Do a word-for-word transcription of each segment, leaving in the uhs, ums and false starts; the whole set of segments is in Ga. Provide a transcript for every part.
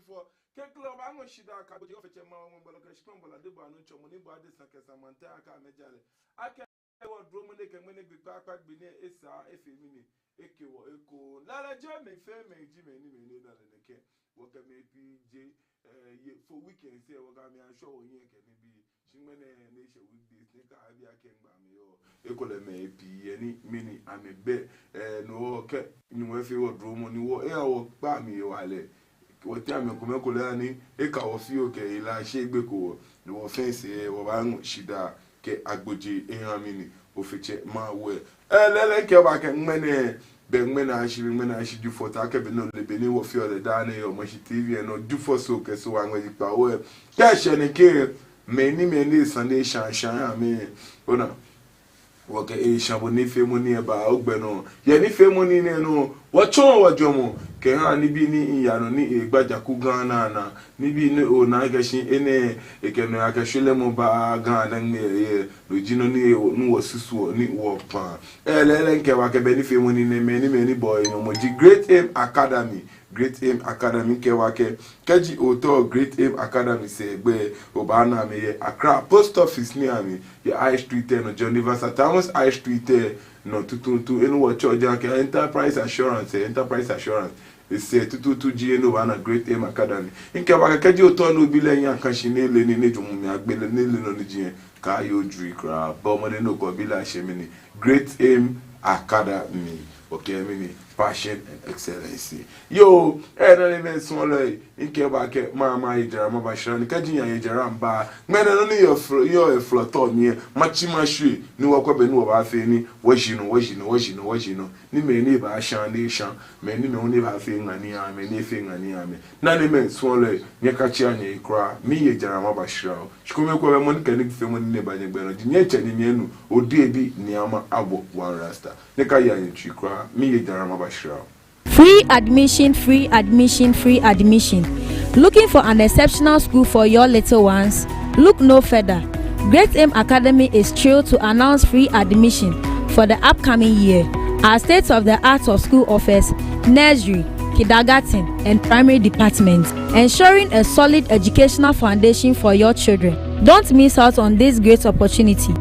Kɛkɛ lɛ wɔbaaŋɔ shidaa kɛ Agbodze Ofe tsɛ maŋ wɔ ŋmɛnɛ gbɔlɔ kɛ shikpɔŋ gbɔlɔ adebɔɔ anu tsɔmɔ ni bɔ ade sa kɛ Samantha kɛ amɛjalɛ. Akɛ wɔ duromɔ nɛɛ kɛ ŋmɛnɛ gbi kpakpa gbi nɛɛ esa efee mɛni, ekɛ wɔ eko. Lɛlɛ jɛmɛ fɛɛ mɛi ji mɛi ni mɛi ni daa lɛ nɛkɛ. Wɔkɛ mɛi pii jɛ, eh, yɛ for weekends lɛ wɔkɛ amɛ ashɔ wɔhiɛ kɛ nibii. Shi ŋmɛnɛ ni eshɛ weekdays nɛɛ kɛ abi akɛ ŋgba amɛ yɔɔ. Ekolɛ mɛi pii yɛ ni mɛni amɛbɛ, eh, no hewɔ kɛ Nyɔŋmɔ efee wɔ duromɔ ni wɔ, eha wɔkpa amɛ hewalɛ. Wɔteŋ mɛi komɛi kolɛ ni eka wɔ fioo kɛ hela shi egbe ko wɔ. Ni wɔ fɛɛ sɛɛ wɔbaaŋɔ shidaa kɛ Agbodze eha mɛni, Ofe tsɛ maŋ wɔ. Eh, lɛlɛ kɛ wɔbaakɛ ŋmɛnɛ, bɛ ŋmɛnɛ ashi, ŋmɛnɛ ashi Jufɔ ta kɛ be nɔ lɛ be ni wɔfeɔ lɛ daa nɛɛ yɛ Omashi T V lɛ nɔ, Jufɔ Soo kɛ Soo aŋmɛji kpa wɔ. Kɛ eshɛ nɛkɛ, mɛi ni mɛi ni esa ni esha sha amɛ. Ona. Wɔkɛ esha bo nifeemɔ ni eba ogbɛ nɔ. Yɛ nifeemɔ ni nɛɛ nɔ, wɔtsɔɔ wɔjwɛŋmɔ kɛha nibii ni miiya nɔ ni egba jaku Ghana naa. Nibii ni ona akɛ shi enɛ ekɛ nɔyaa kɛ shwelemɔ baa Ghana ŋmɛnɛ yɛ. No ji nɔ ni, ni wɔsusuɔ ni wɔkpaa. Eh, lɛlɛ kɛ wɔkɛ bɛ nifeemɔ ni nɛɛ, mɛi ni mɛi ni bɔ enyɔmɔ ji Great Aim Academy. Great Aim Academy kɛ wɔkɛ. Kɛji otao Great Aim Academy sɛɛ gbɛ, obaana amɛ yɛ Accra Post Office ni amɛ yɛ High Street lɛ nɔ, John Evans Atta Mills High Street lɛ nɔ tuuntu. He ni wɔtsɛɔ jɛi akɛ Enterprise Assurance, eh, Enterprise Assurance. Esɛɛ tuuntu ji he ni obaana Great Aim Academy. Mikɛɛ bo akɛ kɛji otao ni obi lɛ aya akɛ shi ni ele nii ni ejwɛŋmɔ mli agbe lɛ ni ele nɔ ni ji lɛ, kaaye ojwɛŋ kwraa. Bɔɔ mɔdɛŋ ni okɛ obi lɛ ashe mɛni, Great Aim Academy. Okɛɛ mɛni, passion and excellence. Yoo, eh, nanemɛi suɔlɔi, mikɛɛ bo akɛ, ma, maye jara maba shira ni kɛji miyaye jara mba. Ŋmɛnɛ nɔ ni yɔɔ flɔ, yɔɔ flɔ tɔ mli lɛ, matsi mashwie, ni wɔkwɛ bɔ ni wɔbaafee ni wɔji nɔ, wɔji nɔ, wɔji nɔ, wɔji nɔ. Ni mɛi ni baasha ni esha, mɛi ni mɛi hu ni baafee ŋa ni amɛ, ni efee ŋa ni amɛ. Nanemɛi suɔlɔi, nyɛkatsia nyɛhe kwraa, miye jara maba shira o. Shi kome kwɛ bɛ mɔ ni kɛ nifeemɔ ni nɛɛ ba nyɛgbɛ nɔ ji nyɛtsɛ ni nyɛnu, Odehe bi Nii Ama Abɔ One Rasta. Nyɛkaye nyɛtsui kwraa, miye jara maba shira o. Free admission, free admission, free admission. Looking for an exceptional school for your little ones? Look no further. Great Aim Academy is thrilled to announce free admission for the upcoming year. Our state-of-the-art of school offers nursery, kindergarten, and primary departments, ensuring a solid educational foundation for your children. Don't miss out on this great opportunity.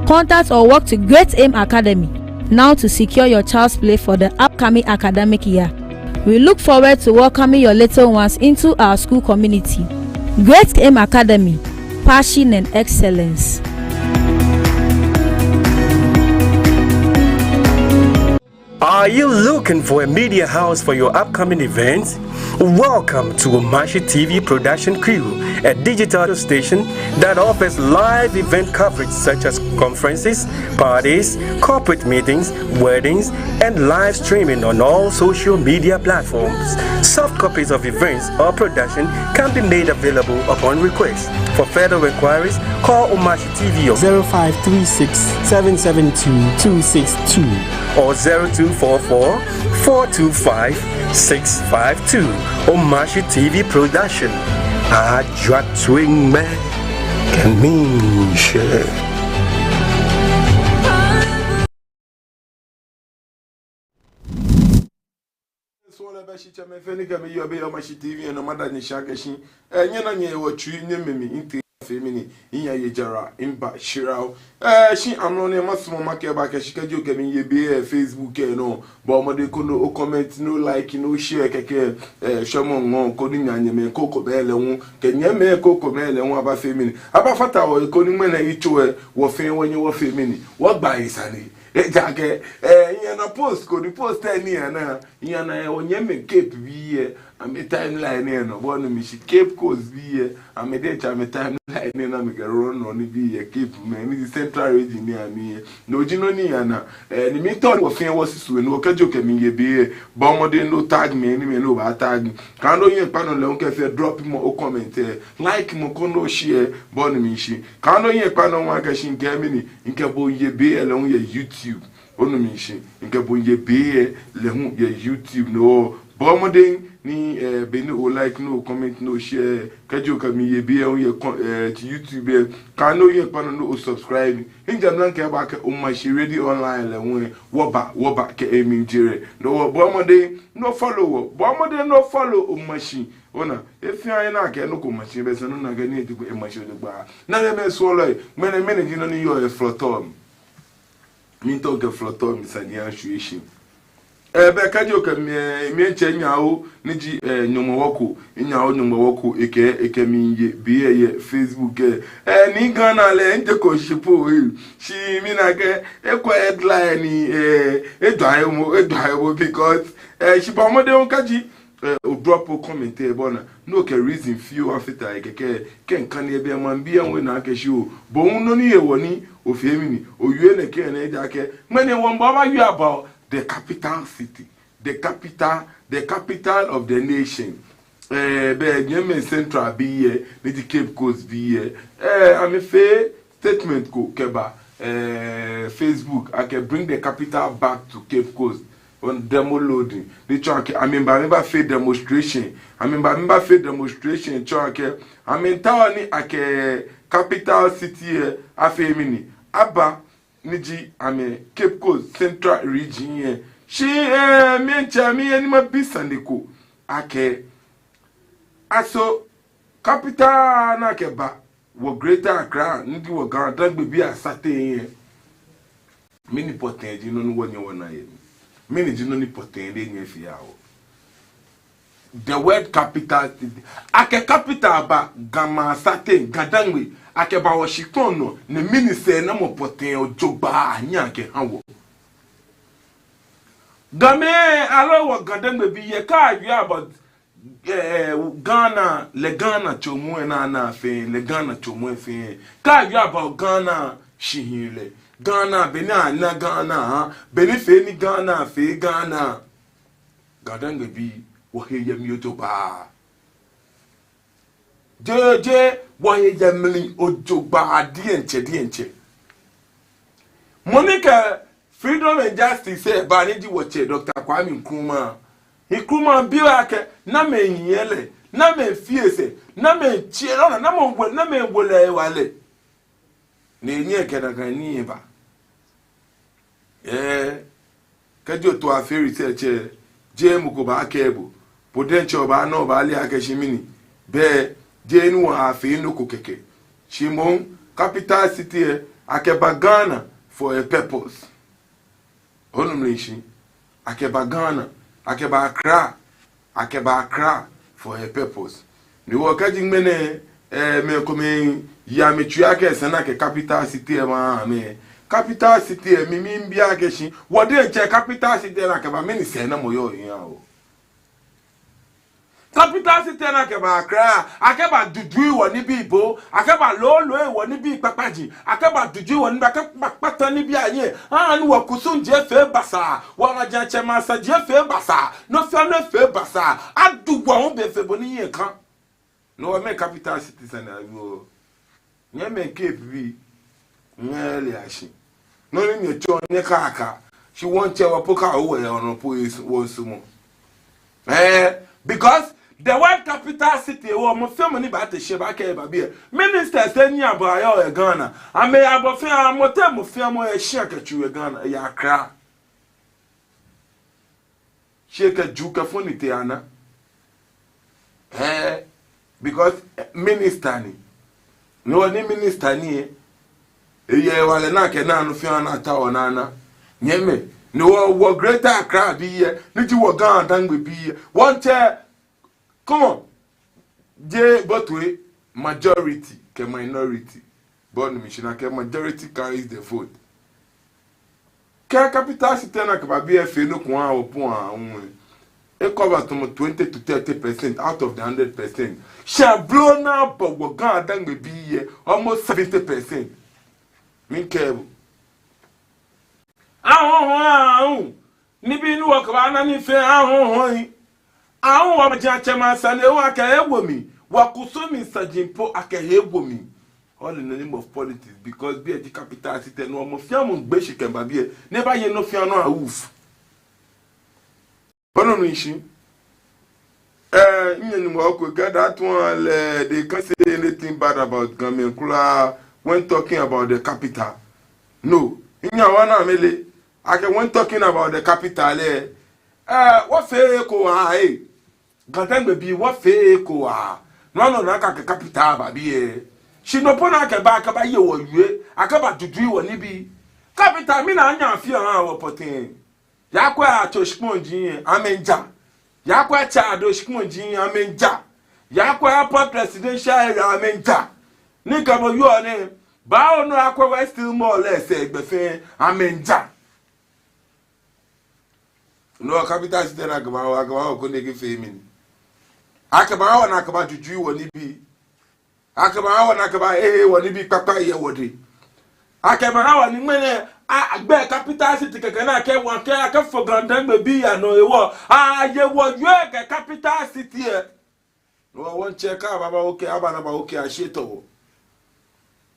Contact or walk to Great Aim Academy now to secure your child's place for the upcoming academic year. We look forward to welcoming your little ones into our school community. Great Aim Academy, passion and excellence. Are you looking for a media house for your upcoming events? Welcome to Omashi T V production crew, a digital station that offers live event coverage such as conferences, parties, corporate meetings, weddings, and live streaming on all social media platforms. Soft copies of events or production can be made available upon request. For further inquiries, call Omashi T V on zero five three six, seven seven two, two six two or zero two four four, four two five, six five two. Omashi T V production. Ajwa twin me kɛ miishɛɛ. Suɔlɔi, bɛ shitsɛmɛi fɛɛ ni kɛ mi yɔɔ biɛ yɛ Omashi T V lɛ nɔ, mada nyɛ shi akɛ shi, eh, nyɛna nyɛhe wɔtsui nyɛmɛ mi, mitee afee mɛni, miyaye jara miba shira o. Eh, shi amrɔ nɛɛ masumɔ makɛɛ bo akɛ shi kɛji okɛ mi yɛ biɛ yɛ Facebook lɛ nɔ, bɔɔ mɔdɛŋ koni o comment, ni o like, ni o share kɛkɛ, eh, shwɛmɔ ŋɔɔ koni nyɛmɛi krokomɛi lɛ hu, kɛ nyɛmɛi krokomɛi lɛ hu abafee mɛni, abafata wɔhe koni ŋmɛnɛ yitso lɛ, wɔ fɛɛ wɔnyɛ wɔfee mɛni, wɔgba he sane. Ejaakɛ, eh, miyana post ko ni post lɛ ni miyana, miyana yɛ wɔnyɛmimɛi Cape bii lɛ amɛ timeline lɛ nɔ, bo onu mishishi, Cape Coast bii lɛ, amɛ diɛŋtsɛ amɛ timeline lɛ nɔ, amɛkɛ run nɔ nibii yɛ Cape mɛi ni ji Central Region lɛ amli lɛ. No ji nɔ ni miyana, eh, ni mitao ni wɔ fɛɛ wɔsusu he ni wɔ, kɛji okɛ mi yɛ biɛ lɛ, bɔɔ mɔdɛŋ ni o tag mi, ni mɛi ni obaa tag. Kaaha ni ohiɛ kpa nɔ lɛ hu kɛfee drop mɔ o comment lɛ, like mɔ koni o share, bo onu mishishi. Kaaha ni ohiɛ kpa nɔ hu akɛ shi mikɛ mɛni, mikɛ bo yɛ biɛ lɛ hu yɛ YouTube. Onu mishishi, mikɛ bo yɛ biɛ lɛ hu yɛ YouTube nɔ. Bɔɔ mɔdɛŋ ni, eh, be ni o like, ni o comment, ni o share, kɛji okɛ mi yɛ biɛ, oyɛ kɔ-, eh, ti YouTube, eh, kaaha ni oyɛ kpaa nɔ ni o subscribe. Miija mli ni makɛɛ bo akɛ Omashi Radio Online lɛ hu, wɔba, wɔba kɛ emli jɛrɛ. No hewɔ bɔɔ mɔdɛŋ ni o follow wɔ, bɔɔ mɔdɛŋ ni o follow Omashi. Ona, he fɛɛ he ni akɛɛ nɔ ko Omashi, bɛ esa ni ona akɛ nii ji gbɛ, Omashi ji gbɛ. Nanemɛi suɔlɔi, ŋmɛnɛ, ŋmɛnɛ ji nɔ ni yɔɔ yɛ flɔtɔ mli. Miitao mikɛ flɔtɔ mli saji ashwie shi. Eh, bɛ kɛji okɛ mi, eh, miitsɛ Nyɔŋmɔ, ni ji, eh, Nyɔŋmɔ Wako, Nyɔŋmɔ, Nyɔŋmɔ Wako, ekɛ, ekɛ mi yɛ biɛ yɛ Facebook, eh. Eh, ni Ghana lɛ, mijeko shi po, eh. Shi mina akɛ, ekwɛ headline ni, eh, edɔ ayɛ mɔ, edɔ ayɛ mɔ, because, eh, shi bɔɔ mɔdɛŋ kɛji, eh, o drop o comment, eh, bɔ ni, ni okɛ reason fioo afata he kɛkɛ, kɛ mikane yɛ biɛ maŋbii aŋɔɔ na akɛ shi o, bo hu nɔ ni hewɔ ni ofee mɛni, owie nɛkɛ nɛɛ, ejaakɛ ŋmɛnɛ wɔmiiba wɔbawie about the capital city, the capital, the capital of the nation. Eh, bɛ nyɛmimɛi Central bii lɛ, ni ji Cape Coast bii lɛ, eh, amɛfee statement ko kɛba, eh, Facebook, akɛ bring the capital back to Cape Coast. On demo loading. Ni tsɔɔ akɛ amɛmiiba, amɛbafee demonstration. Amɛmiiba, amɛbafee demonstration, tsɔɔ akɛ amɛmiitao ni akɛ capital city lɛ afee mɛni, aba ni ji amɛ Cape Coast Central Region lɛ. Shi, eh, miitsɛ, miyɛ ni mabi sane ko akɛ, aso capital ni akɛba wɔ Greater Accra, ni ji wɔ GaDangme bii asateŋ lɛ, mɛni pɔtɛɛ ji nɔ ni wɔnyɛ wɔna yɛ mli? Mɛni ji nɔ ni pɔtɛɛ ni enyɛ efee aha wɔ? The word capital, akɛ capital ba Ga maŋ sateŋ, GaDangme, akɛba wɔshikpɔŋ nɔ, ni mɛni sɛɛnamɔ pɔtɛɛ jogbaŋŋ anyɛ akɛha wɔ? Gamɛi aloo wɔ GaDangme bii lɛ, kɛ awie about, eh, Ghana, lɛ Ghana tsɔɔmɔ lɛ ni ana fɛɛ, lɛ Ghana tsɔɔmɔ lɛ fɛɛ. Kɛ awie about Ghana shihilɛ, Ghana bɔ ni ana Ghana, bɔ ni fee ni Ghana fee Ghana. GaDangme bii, wɔhe yɛ mli jogbaŋŋ. Jeee, jeee, wɔhe yɛ mli jogbaŋŋ diɛŋtsɛ, diɛŋtsɛ. Mɔ ni kɛ freedom and justice lɛ ba ni ji wɔtsɛ Doctor Kwame Nkrumah. Nkrumah bi lɛ akɛ, namɛi hiɛ lɛ, namɛi fee esɛɛ, namɛi tsɛ lɛ, namɛi wo, namɛi wo lɛ hewalɛ. Ni enyɛ ekɛ nakai nii lɛ ba. Eh, kɛji oto afee research lɛ, jeee mɔ ko baakɛɛ bo. Bo diɛŋtsɛ obaana, obaale akɛ shi mɛni, bɛ jeee ni wɔfee nɔ ko kɛkɛ. Shi moŋ capital city lɛ, akɛba Ghana for a purpose. Onu mi shishi? Akɛba Ghana, akɛba Accra, akɛba Accra for a purpose. Ni wɔ kɛji ŋmɛnɛ, eh, mɛi komɛi ya amɛtsui akɛ esa ni akɛ capital city lɛ maha amɛ. Capital city lɛ, mi, miibi akɛ shi, wɔ diɛŋtsɛ capital city lɛ ni akɛba, mɛni sɛɛnamɔ yɔɔ he aha wɔ? Capital city lɛ ni akɛba Accra, akɛbadudui wɔnibii bo, akɛbalooloi wɔnibii kpakpaji, akɛbadudui wɔnibii, akɛbakpata nibii ahe, aha ni wɔkusum ji efee basaa, wɔmajiatsɛmɛi asaji efee basaa, nɔ fɛɛ nɔ efee basaa, adu wɔ hu be fe bɔ ni ehiɛ ka. No hewɔ mɛɛ capital city sane ni awie? Nyɛmimɛi Cape bii, nyɛle ashi. Nɔ ni nyɛtsɔɔ, nyɛkaka. Shi wɔŋtsɛ wɔ po ka owe yɛ onɔ po esu, wɔsumɔɔ. Eh, because the word capital city, wɔ mɔ fɛɛ mɔ ni baate shi baakɛɛ eba biɛ. Ministers lɛ ni abɔ ayɔɔ yɛ Ghana. Amɛyabɔ fɛɛ, amɔ tɛ mɔ fɛɛ mɔ yɛ shia kɛtsu yɛ Ghana, yɛ Accra. Shi ekɛ Ju kɛ foni tee ana. Eh, because, eh, minister ni. No hewɔ ni minister ni lɛ, eyɛ hewalɛ ni akɛ nɔ fɛɛ nɔ ataoɔ ni ana. Nyɛmimɛi, no hewɔ wɔ Greater Accra bii lɛ, ni ji wɔ GaDangme bii lɛ, wɔŋtsɛ, come on. Jeee bottle majority kɛ minority. Bɔ ni mishi nakai, majority carries the vote. Kɛ capital city lɛ ni akɛba biɛ fee nɔ ko aha wɔ po aahu lɛ, e-cover tamɔ twenty to thirty percent out of the hundred percent. Shi ablo ni abɔ wɔ GaDangme bii lɛ, almost seventy percent. Miikɛɛ bo. Ahɔhɔ aahu. Nibii ni wɔkɛbaana nii fɛɛ ahɔhɔ hi. Aahu, wɔmajiatsɛmɛi asane hu akɛ ewo mli. Wɔkusum mli saji po akɛ ewo mli. All in the name of politics, because biɛ ji capital city, no hewɔ mɔ fɛɛ mɔ miigbe shi kɛmiiba biɛ ni ebaye nɔ fɛɛ nɔ awufu. Onu mi shishi? Eh, minyɛmi Oko, kɛ that one lɛ, they can't say anything bad about Gamɛi kwraa when talking about the capital. No, minyɛmi Oko, akɛ when talking about the capital lɛ, eh, wɔfee eko waa, eh. Ga-Dangme bii, wɔfee eko waa. No hewɔ ni akɛ capital ba biɛ. Shi no po ni akɛba, akɛbaye wɔyoo, akɛbadudui wɔnibii. Capital mli ni anyɛ afee ahã wɔ pɔtɛɛ. Yaakwɛ Ato shikpɔŋ ji, amɛmiija. Yaakwɛ Tsɛ Ado shikpɔŋ ji, amɛmiija. Yaakwɛ Upper Presidential Area, amɛmiija. Ni kɛ bo yɔɔ nɛɛ, baawo ni akwɛ Westhill Mall lɛ sɛɛ gbɛ fɛɛ, amɛmiija. No hewɔ capital city ni akɛba, akɛba koni ekɛfee mɛni? Akɛba ni akɛbadudui wɔnibii. Akɛba ni akɛba ehe wɔnibii kpakpai yɛ wɔdɛŋ. Akɛba ni ŋmɛnɛ, a, agbɛ capital city kɛkɛ ni akɛ wɔkɛ, akɛfo Ga-Dangme bii anɔ hewɔ. Aye wɔyoo kɛ capital city lɛ. No hewɔ wɔmiitsɛ, kɛ ababa okɛ, aba ni aba okɛya, shi etɔ wɔ.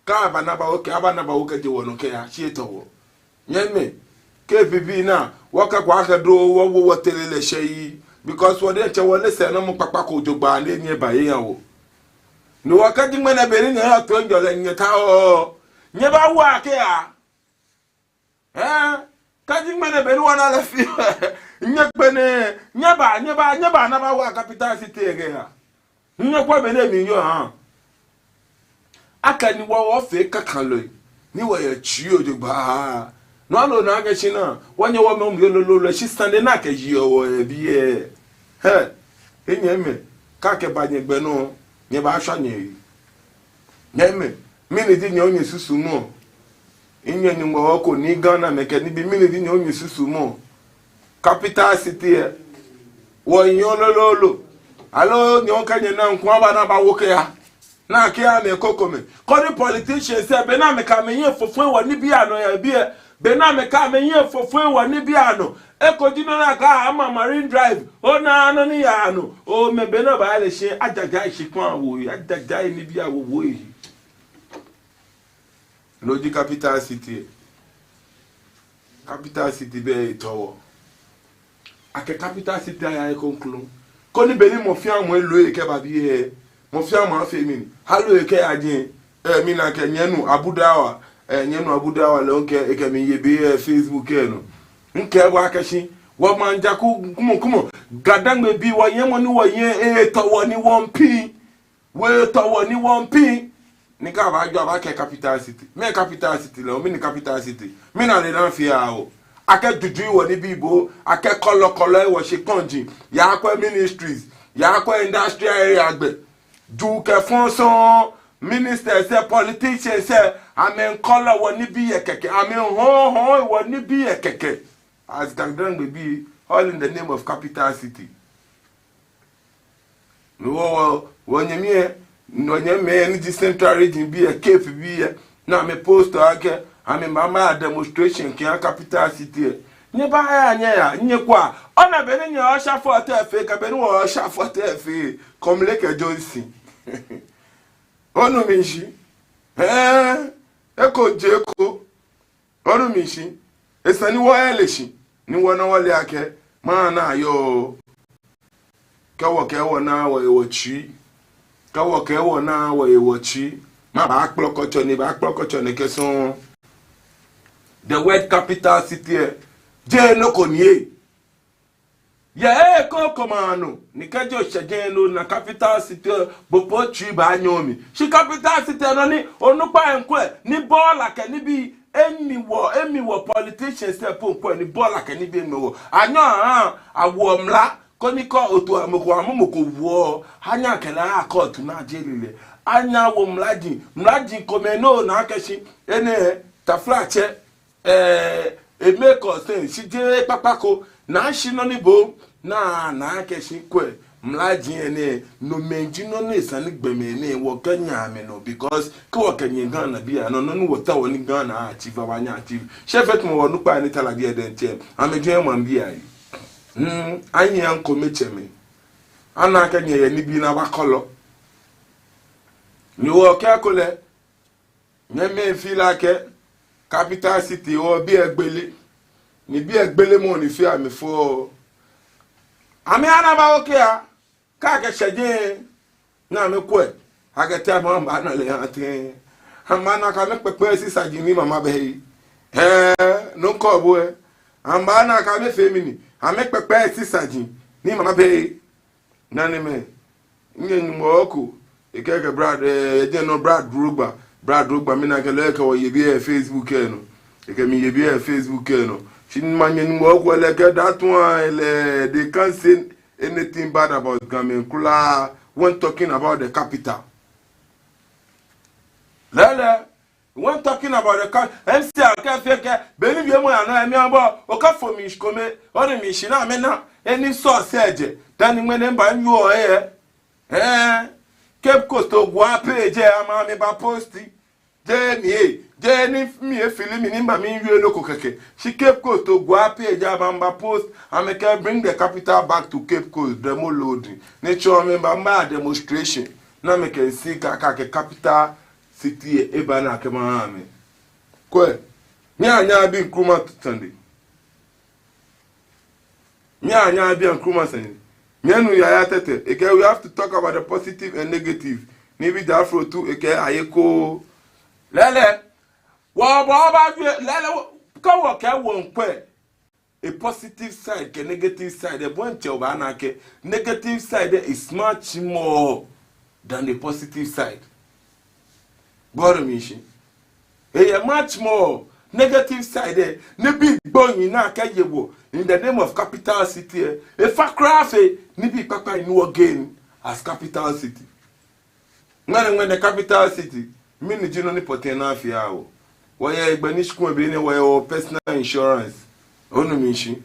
Kɛ aba ni aba okɛ, aba ni aba okɛje wɔnɔ kɛya, shi etɔ wɔ. Nyɛmimɛi, kɛ bibii ni wɔkɛɛ akɛ doo, wɔwo wɔtee lɛ shɛ yi. Because wɔdiɛŋtsɛ wɔle sɛɛnamɔ kpakpa ko jogbaŋŋ ni nyɛba nyɛha wɔ. No hewɔ kɛji ŋmɛnɛ be ni nyɛyɔɔ toiŋjɔlɛ nyɛtaoɔ, nyɛbawo akɛ ya. Eh, kɛji ŋmɛnɛ be ni wɔna lɛ fɛɛ, nyɛkpɛlɛɛɛ, nyɛba, nyɛba, nyɛba ni abawo capital city lɛ kɛya. Nyɛkwɛ be ni minyɔ ha. Akɛni wɔ wɔfee kakalɔi, ni wɔyɛ tsui jogbaŋŋ. No hewɔ ni akɛ shi ni wɔnyɛ wɔmɛ wɔmɛye lolo lɛ, shi sane ni akɛyeɔ wɔ yɛ biɛ. Hɛ, minyɛmimɛi, kɛ akɛba nyɛgbɛ nɔ, nyɛbaashwa nyɛyi. Nyɛmimɛi, mɛni ji nyɛ, nyɛsusumɔ? Minyɛmi Oko, ni Ghanamɛi kɛ nibii, mɛni ji nyɛ, nyɛsusumɔ? Capital city lɛ, wɔyɔɔ lolololo. Aloo nyɛ, kɛ nyɛna ŋkɔ, aba ni abawo kɛya. Ni akɛha mɛi krokomɛi. Koni politicians lɛ, be ni amɛkɛ amɛhiɛ fɔfɔi wɔnibii anɔ yɛ biɛ. Be ni amɛkɛ amɛhiɛ fɔfɔi wɔnibii anɔ. Eko ji nɔ ni akɛɛ ama Marine Drive. Ona nɔ ni yaa nɔ. Omɛ be ni obaale shi, ajaja shikpɔŋ awo, ajaja nibii awo wo yi. No ji capital city. Capital city bɛ etɔ wɔ. Akɛ capital city aya ekoŋŋ. Koni be ni mɔ fɛɛ mɔ elo ekɛba biɛ, mɔ fɛɛ mɔ afee mɛni? Alo ekɛya jɛi. Eh, mina akɛ nyɛnu Abu Dawa, eh, nyɛnu Abu Dawa lɛ, okɛ, ekɛ mi yɛ biɛ, eh, Facebook lɛ nɔ. Mikɛɛ bo akɛ shi, wɔmaŋ ja ko, kumɔ, kumɔ. Ga-Dangme bii, wɔyɛ mɔ ni wɔyɛ, eh, etɔ wɔ ni wɔmiipiŋ. Wɔ etɔ wɔ ni wɔmiipiŋ. Ni kɛ abaajɔ, abaakɛɛ capital city. Mɛɛ capital city lɛ, mɛni capital city? Mɛni ale ni afeɔ wɔ? Akɛdudui wɔnibii bo, akɛkɔlɔkɔlɔi wɔshikpɔŋ ji. Yaakwɛ ministries, yaakwɛ industrial area gbɛ. Juu kɛ fɔŋ sɔŋŋ, ministers lɛ, politicians lɛ, amɛmiikɔlɔ wɔnibii lɛ kɛkɛ, amɛmiihɔɔ wɔnibii lɛ kɛkɛ. As Ga-Dangme bii, all in the name of capital city. Wɔ, wɔ, wɔnyɛmimɛi, wɔnyɛmimɛi ni ji Central Region bii lɛ, Cape bii lɛ, ni amɛpost akɛ amɛmiiba demonstration kɛha capital city lɛ. Nyɛbaya, nyɛya, nyɛkwɛa. Ona be ni nyɛ-usher fɔɔ tɛ fɛɛ, kɛ be ni wɔ-usher fɔɔ tɛ fɛɛ, Komle kɛ Johnson. Onu mi shishi? Ɛɛ, eko ji eko. Onu mi shishi? Esa ni wɔle shi, ni wɔna wɔle akɛ, maŋ naa yɔɔ. Kɛ wɔkɛɛ wɔnaaa wɔye wɔtsui. Kɛ wɔkɛɛ wɔnaaa wɔye wɔtsui, mabaakplɔkɔ tsɔne, baakplɔkɔ tsɔne kɛ sɔŋŋ. The word capital city lɛ, jeee nɔ ko ni yɛ. Yɛ eko ko maŋ nɔ, ni kɛji oshɛ jɛi ni ona capital city lɛ, bo po otsui baanyɔ mli. Shi capital city lɛ nɔ ni onukpai miikwɛ, ni bɔɔla kɛ nibii, emi wɔ, emi wɔ politicians lɛ po miikwɛ, ni bɔɔla kɛ nibii emi wɔ. Anyɛɔ ahã, awoɔ mla, koni kɛ otu amɔ ko, amɔ mɔ ko wuɔ, anyɛ akɛ lɛ aya court ni ajail lɛ. Anyɛ awo mlaji, mlaji komɛi ni ona akɛ shi, enɛ, taflatsɛ, eh, e-make sense, shi jeee kpakpa ko, naa shi nɔ ni bo, naa, naa akɛ shi kwɛ, mlaji lɛ nɛɛ, nomɛi ji nɔ ni esa ni gbɔmɛi nɛɛ, wɔkɛnyiɛ amɛnɔ, because, kɛ wɔkɛnyiɛ Ghana biɛ anɔ, nɔ ni wɔtaoɔ ni Ghana a-achieve, abaanyɛ a-achieve. Shi fɛɛ tamɔ wɔnukpai ni ta la biɛ diɛŋtsɛ, amɛjwɛŋ maŋbii ayi. Hmm, anyiɛ ŋkome tsɛmɛi. Ana akɛ nyɛyɛ nibii ni abaakɔlɔ. Ni wɔkɛɛ ekolɛ, nyɛmimɛi feel akɛ capital city lɛ biɛ egbele. Ni biɛ egbele mɔ ni fee amɛ fɔ. Amɛya ni abawo kɛya. Kɛ akɛshɛ jɛi, ni amɛkwɛ akɛ tɛi amɛbaana lɛ aha tɛi. Amɛbaana akɛ amɛkpɛkpɛ sisa ji ni mama bɛ he. Hɛɛ, nɔ ko bɔ ɛ. Amɛbaana akɛ amɛfee mɛni, amɛkpɛkpɛ sisa ji ni mama bɛ he. Nanemɛi, nyɛ Nyɔŋmɔ ko, ekɛɛ akɛ Brad, eh, ejɛ nɔ Brad Drogba, Brad Drogba, mina akɛ lɛ ekɛ wɔ yɛ biɛ Facebook lɛ nɔ. Ekɛ mi yɛ biɛ Facebook lɛ nɔ. Shi manyɛ Nyɔŋmɔ ko lɛ kɛ that one lɛ, they can't say anything bad about Gamɛi kwraa when talking about the capital. Lɛɛlɛŋ, when talking about the ca-, M C akɛ fee kɛ, be ni wiemɔ yaa nɔ, emiabɔ, okafo mi shi kome, onu mi shishi ni amɛna, eni sɔ sɛɛ jɛ, dani ŋmɛnɛ mba nyɔ ɛ, eh, Cape Coast Oguaa page, ama mi ba post, jɛɛ mi e, jɛɛ ni mi e feel mi ni mba miwie nɔ ko kɛkɛ, shi Cape Coast Oguaa page, ama mba post, amɛkɛɛ bring the capital back to Cape Coast, demo loading, ni tsɔ amɛ mba mba demonstration, ni amɛkɛ sika kɛ capital city lɛ eba ni akɛmaha amɛ. Kwɛ, mi anya bi Nkrumah sane. Mi anya bi Nkrumah sane. Mi anu Yaya Tetteh. Ekɛɛ we have to talk about the positive and negative. Nibii ji Afro too, ekɛɛ ayekoo. Lɛɛlɛŋ, wɔbaawie, lɛɛlɛŋ, kɛ wɔkɛ wɔŋkwɛ a positive side kɛ negative side, ebɔ ni tsɛ obaana akɛ negative side is much more than the positive side. Gbɔrɔ mi shishi. Eyɛ much more negative side, nibii gbonyo ni akɛye wɔ in the name of capital city lɛ, efa kwraa fe nibii kpakpai ni wɔ gain as capital city. Ŋmɛnɛ ŋmɛnɛ capital city, mɛni ji nɔ ni pɔtɛɛ ni afee aha wɔ? Wɔyɛ hegbɛ ni shikome be nɛɛ wɔyɛ wɔ personal insurance. Onu mi shishi.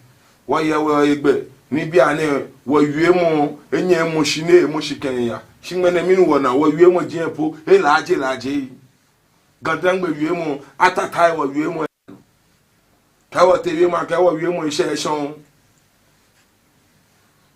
Wɔyɛ, wɔyɛ hegbɛ ni bianɛ wɔwiemɔ enyɛ emɔ shi ni emɔ shi kɛya. Shi ŋmɛnɛ mɛni wɔna? Wɔwiemɔ jɛi po elaaje laaje. GaDangme wiemɔ, atatai wɔwiemɔ. Kɛ wɔtee wiemɔ, kɛ wɔwiemɔ eshɛ eshɔŋ.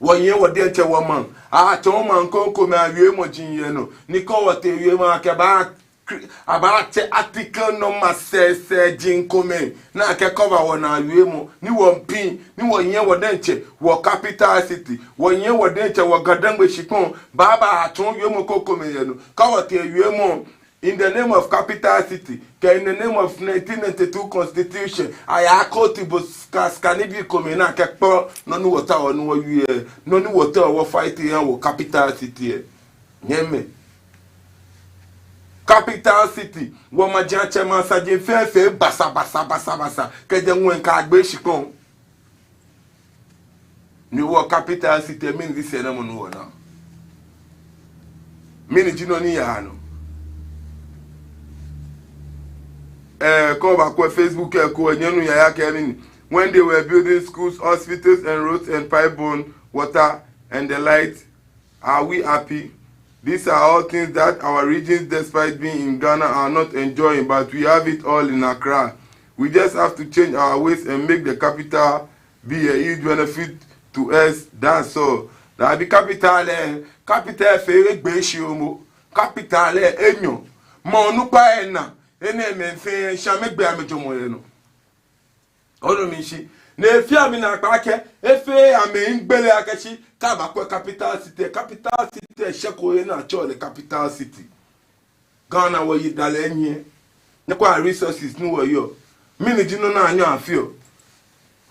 Wɔyɛ wɔ diɛŋtsɛ wɔmaŋ. Atsɔɔ maŋ krokomɛi awiemɔ ji yɛ nɔ. Ni kɛ wɔtee wiemɔ akɛ ba kri-, abaatsɛ article number sɛɛsɛɛ ji komɛi ni akɛ cover wɔnaa wiemɔ. Ni wɔmiipi, ni wɔyɛ wɔ diɛŋtsɛ wɔ capital city. Wɔyɛ wɔ diɛŋtsɛ wɔ GaDangme shikpɔŋ. Baaba atsɔɔ wiemɔ krokomɛi yɛ nɔ. Kɛ wɔtee wiemɔ, in the name of capital city, kɛ in the name of nineteen ninety-two constitution, aya court bo sika sika nibii komɛi ni akɛkpɔ nɔ ni wɔtaoɔ ni wɔwie, nɔ ni wɔtaoɔ wɔ fight yɛ wɔ capital city lɛ. Nyɛmɛi. Capital city, wɔmaŋ jaatsɛ maŋ saji fɛɛ fee basa basa basa basa, kɛjɛ ŋwɛi kɛyagbe shikpɔŋ. Ni wɔ capital city, mɛni ji sɛɛnamɔ ni wɔna? Mɛni ji nɔ ni yaa nɔ? Eh, kɛ oba kwɛ Facebook lɛ, kwɛ nyɛ anu Yaya kɛɛ mɛni. When they were building schools, hospitals, and roads, and pipe-borne water, and the light, are we happy? These are all things that our regions, despite being in Ghana, are not enjoying, but we have it all in Accra. We just have to change our ways and make the capital be a huge benefit to us, that's all. Dabi, capital lɛ, capital fɛɛ egbee shi momo. Capital lɛ enyɔ. Maŋ onukpai ena, enɛɛmɛi fɛɛ, shi amɛgbee amɛjɔɔmɔ yɛ nɔ. Onu mi shishi. Ni efee mi naakpɛɛ akɛ, efee amɛ ŋgbele akɛ shi, kɛ abakwɛ capital city, capital city shɛ ko yɛ ni atsɛɔ lɛ capital city. Ghana wɔyi dalɛ nyiɛ. Nyɛkwɛa resources ni wɔyɔɔ. Mɛni ji nɔ ni anyɛɔ afeɔ?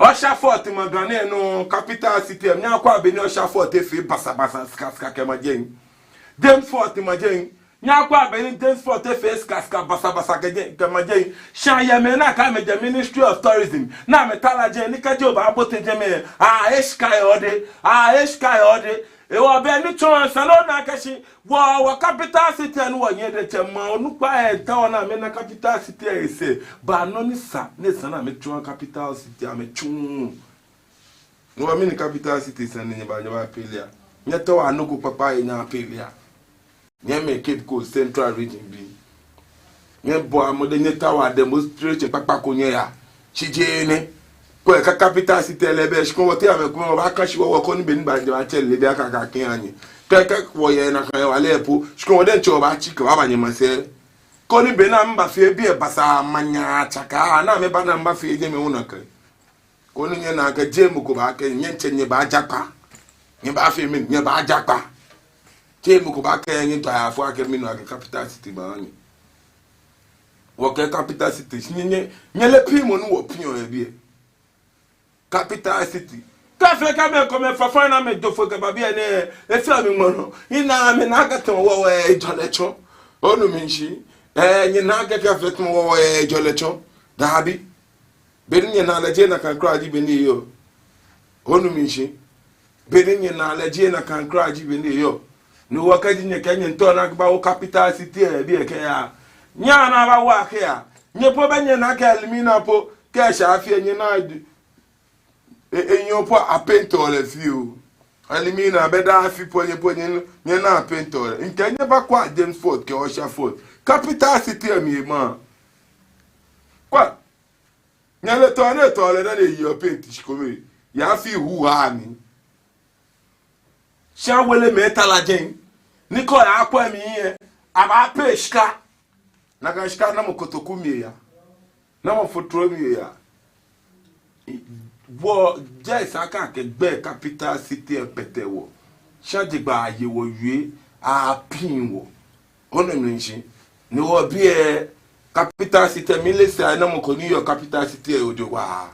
Ussher Fort maŋ Ghana nɔ capital city, nyɛkwɛa bɔ ni Ussher Fort efee basabasa sika sika kɛma jɛi. James Fort ma jɛi. Nyɛkwɛa bɔ ni James Fort efee sika sika basabasa kɛ jɛi, kɛma jɛi. Shi ayɛ mɛi ni akɛɛ amɛjɛ Ministry of Tourism, ni amɛtara jɛi, ni kɛji obaabote jɛmɛ, ah, eshika yɛ odɛŋ, ah, eshika yɛ odɛŋ. Ehewɔ be ni tsɔɔ sane lɛ ona akɛ shi wɔ, wɔ capital city ni wɔyɛ diɛŋtsɛ, maŋ onukpai lɛ taoɔ ni amɛna capital city lɛ sɛɛ, baa nɔ ni sa, ni esa ni amɛtsu capital city, amɛtsuuu. No hewɔ mɛni capital city sane ni nyɛba, nyɛba pele a? Nyɛtaoɔ nɔ ko kpakpa yɛ nyɛ pele a? Nyɛmɛi Cape Coast Central Region bii, nyɛbɔa mɔdɛŋ nyɛtaoa demonstration kpakpa ko nyɛya. Shi jeee enɛ. Kwɛ, kɛ capital city lɛ bɛ, shi kɛ wɔteŋ amɛkɛ wɔbaakã shi wɔ, wɔ koni be ni baaje baatsɛ lɛ, ebaakã akɛ akɛha nyɛ. Kɛ, kɛ wɔyɛ nakai hewalɛ po, shi kɛ wɔ diɛŋtsɛ wɔbaatsi kɛbaba nyɛmasɛi. Koni be ni amɛbafee biɛ basaa manya tsaka, ni amɛba ni amɛbafee jɛmɛ hu nakai. Koni nyɛna akɛ jeee mɔ ko baakɛɛ, nyɛtsɛ nyɛbaajakpa. Nyɛbaafee mɛni, nyɛbaajakpa. Te mɔ ko baakɛɛ nyɛtao ayafo akɛ mɛni akɛ capital city baaha nyɛ. Wɔkɛɛ capital city, nyɛ, nyɛ, nyɛle piŋmɔ ni wɔpiŋɔ yɛ biɛ. Capital city. Kɛ fee akɛ mɛi komɛi fɔfɔi ni amɛjo foi kɛba biɛ nɛɛ, efee mi ŋmɔlɔ. Nyɛna, nyɛna akɛ tamɔ wɔ, wɔ, ejɔlɛ tsɔ. Onu mi shishi. Ɛɛ, nyɛna akɛ kɛ fee tamɔ wɔ, wɔ, ejɔlɛ tsɔ. Dabi. Bɔ ni nyɛnaa lɛ jeee nakai kwraa ji bɔ ni eyɔɔ. Onu mi shishi. Bɔ ni nyɛnaa lɛ jeee nakai kwraa ji bɔ ni eyɔɔ. Ni wɔ kɛji nyɛkɛɛ nyɛmiitao ni akɛbawo capital city yɛ biɛ kɛya, nyɛnaa abawo akɛya. Nyɛ po bɛ nyɛnaa akɛ Elmina po kɛ eshɛ afi lɛ nyɛnaa e, enyɔ po apaintɔ lɛ fioo. Elmina bɛ daa afi po nyɛ po nyɛ, nyɛnaa apaintɔ lɛ. Mikɛɛ nyɛbakwɛa James Fort kɛ Ussher Fort. Capital city lɛ mli ema. Kwɛ. Nyɛle tɔɔ ni etɔɔ lɛ dani eyeɔ paint shi kome. Yɛ afi hu ha ni. Shi awelemɛi tara jɛi. Ni kɛ oyakwɛ mli lɛ, abaa pay shika. Nakai shika namɔ kotoku mli eya. Namɔ fotro mli eya. Wɔ just akɛ akɛ gbɛ capital city lɛ kpɛtɛ wɔ. Shi ajie gbɛ aye wɔwie, apiŋ wɔ. Onu mi shishi. Ni wɔ biɛ capital city, mileee sɛɛ namɔ ko ni yɔɔ capital city lɛ jogbaŋŋ.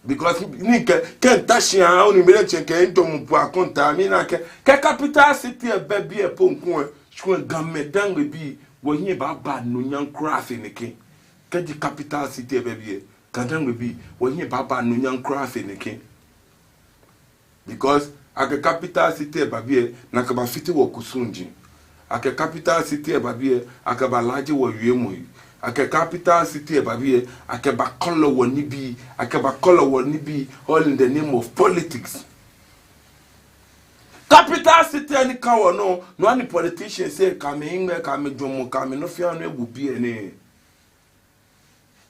Because ni kɛ, kɛ mita shi aa, onu mi lɛ tsɛ kɛ midɔmɔ po akɔntaa, mina akɛ, kɛ capital city lɛ bɛ biɛ po ŋkɔ lɛ, shi kɛ Gamɛi Dangme bii, wɔhiɛ baaba anunyam kwraa fe nɛkɛ. Kɛji capital city lɛ bɛ biɛ, Ga Dangme bii, wɔhiɛ baaba anunyam kwraa fe nɛkɛ. Because akɛ capital city lɛ ba biɛ, ni akɛbafite wɔkusum ji. Akɛ capital city lɛ ba biɛ, akɛbalaaje wɔwiemɔi. Akɛ capital city lɛ ba biɛ, akɛbakɔlɔ wɔnibii, akɛbakɔlɔ wɔnibii, all in the name of politics. Capital city lɛ ni ka wɔnɔ, no hewɔ ni politicians lɛ kɛ amɛhiŋmɛi, kɛ amɛjwɛŋmɔ, kɛ amɛnɔ fɛɛ nɔ ebu biɛ nɛɛ.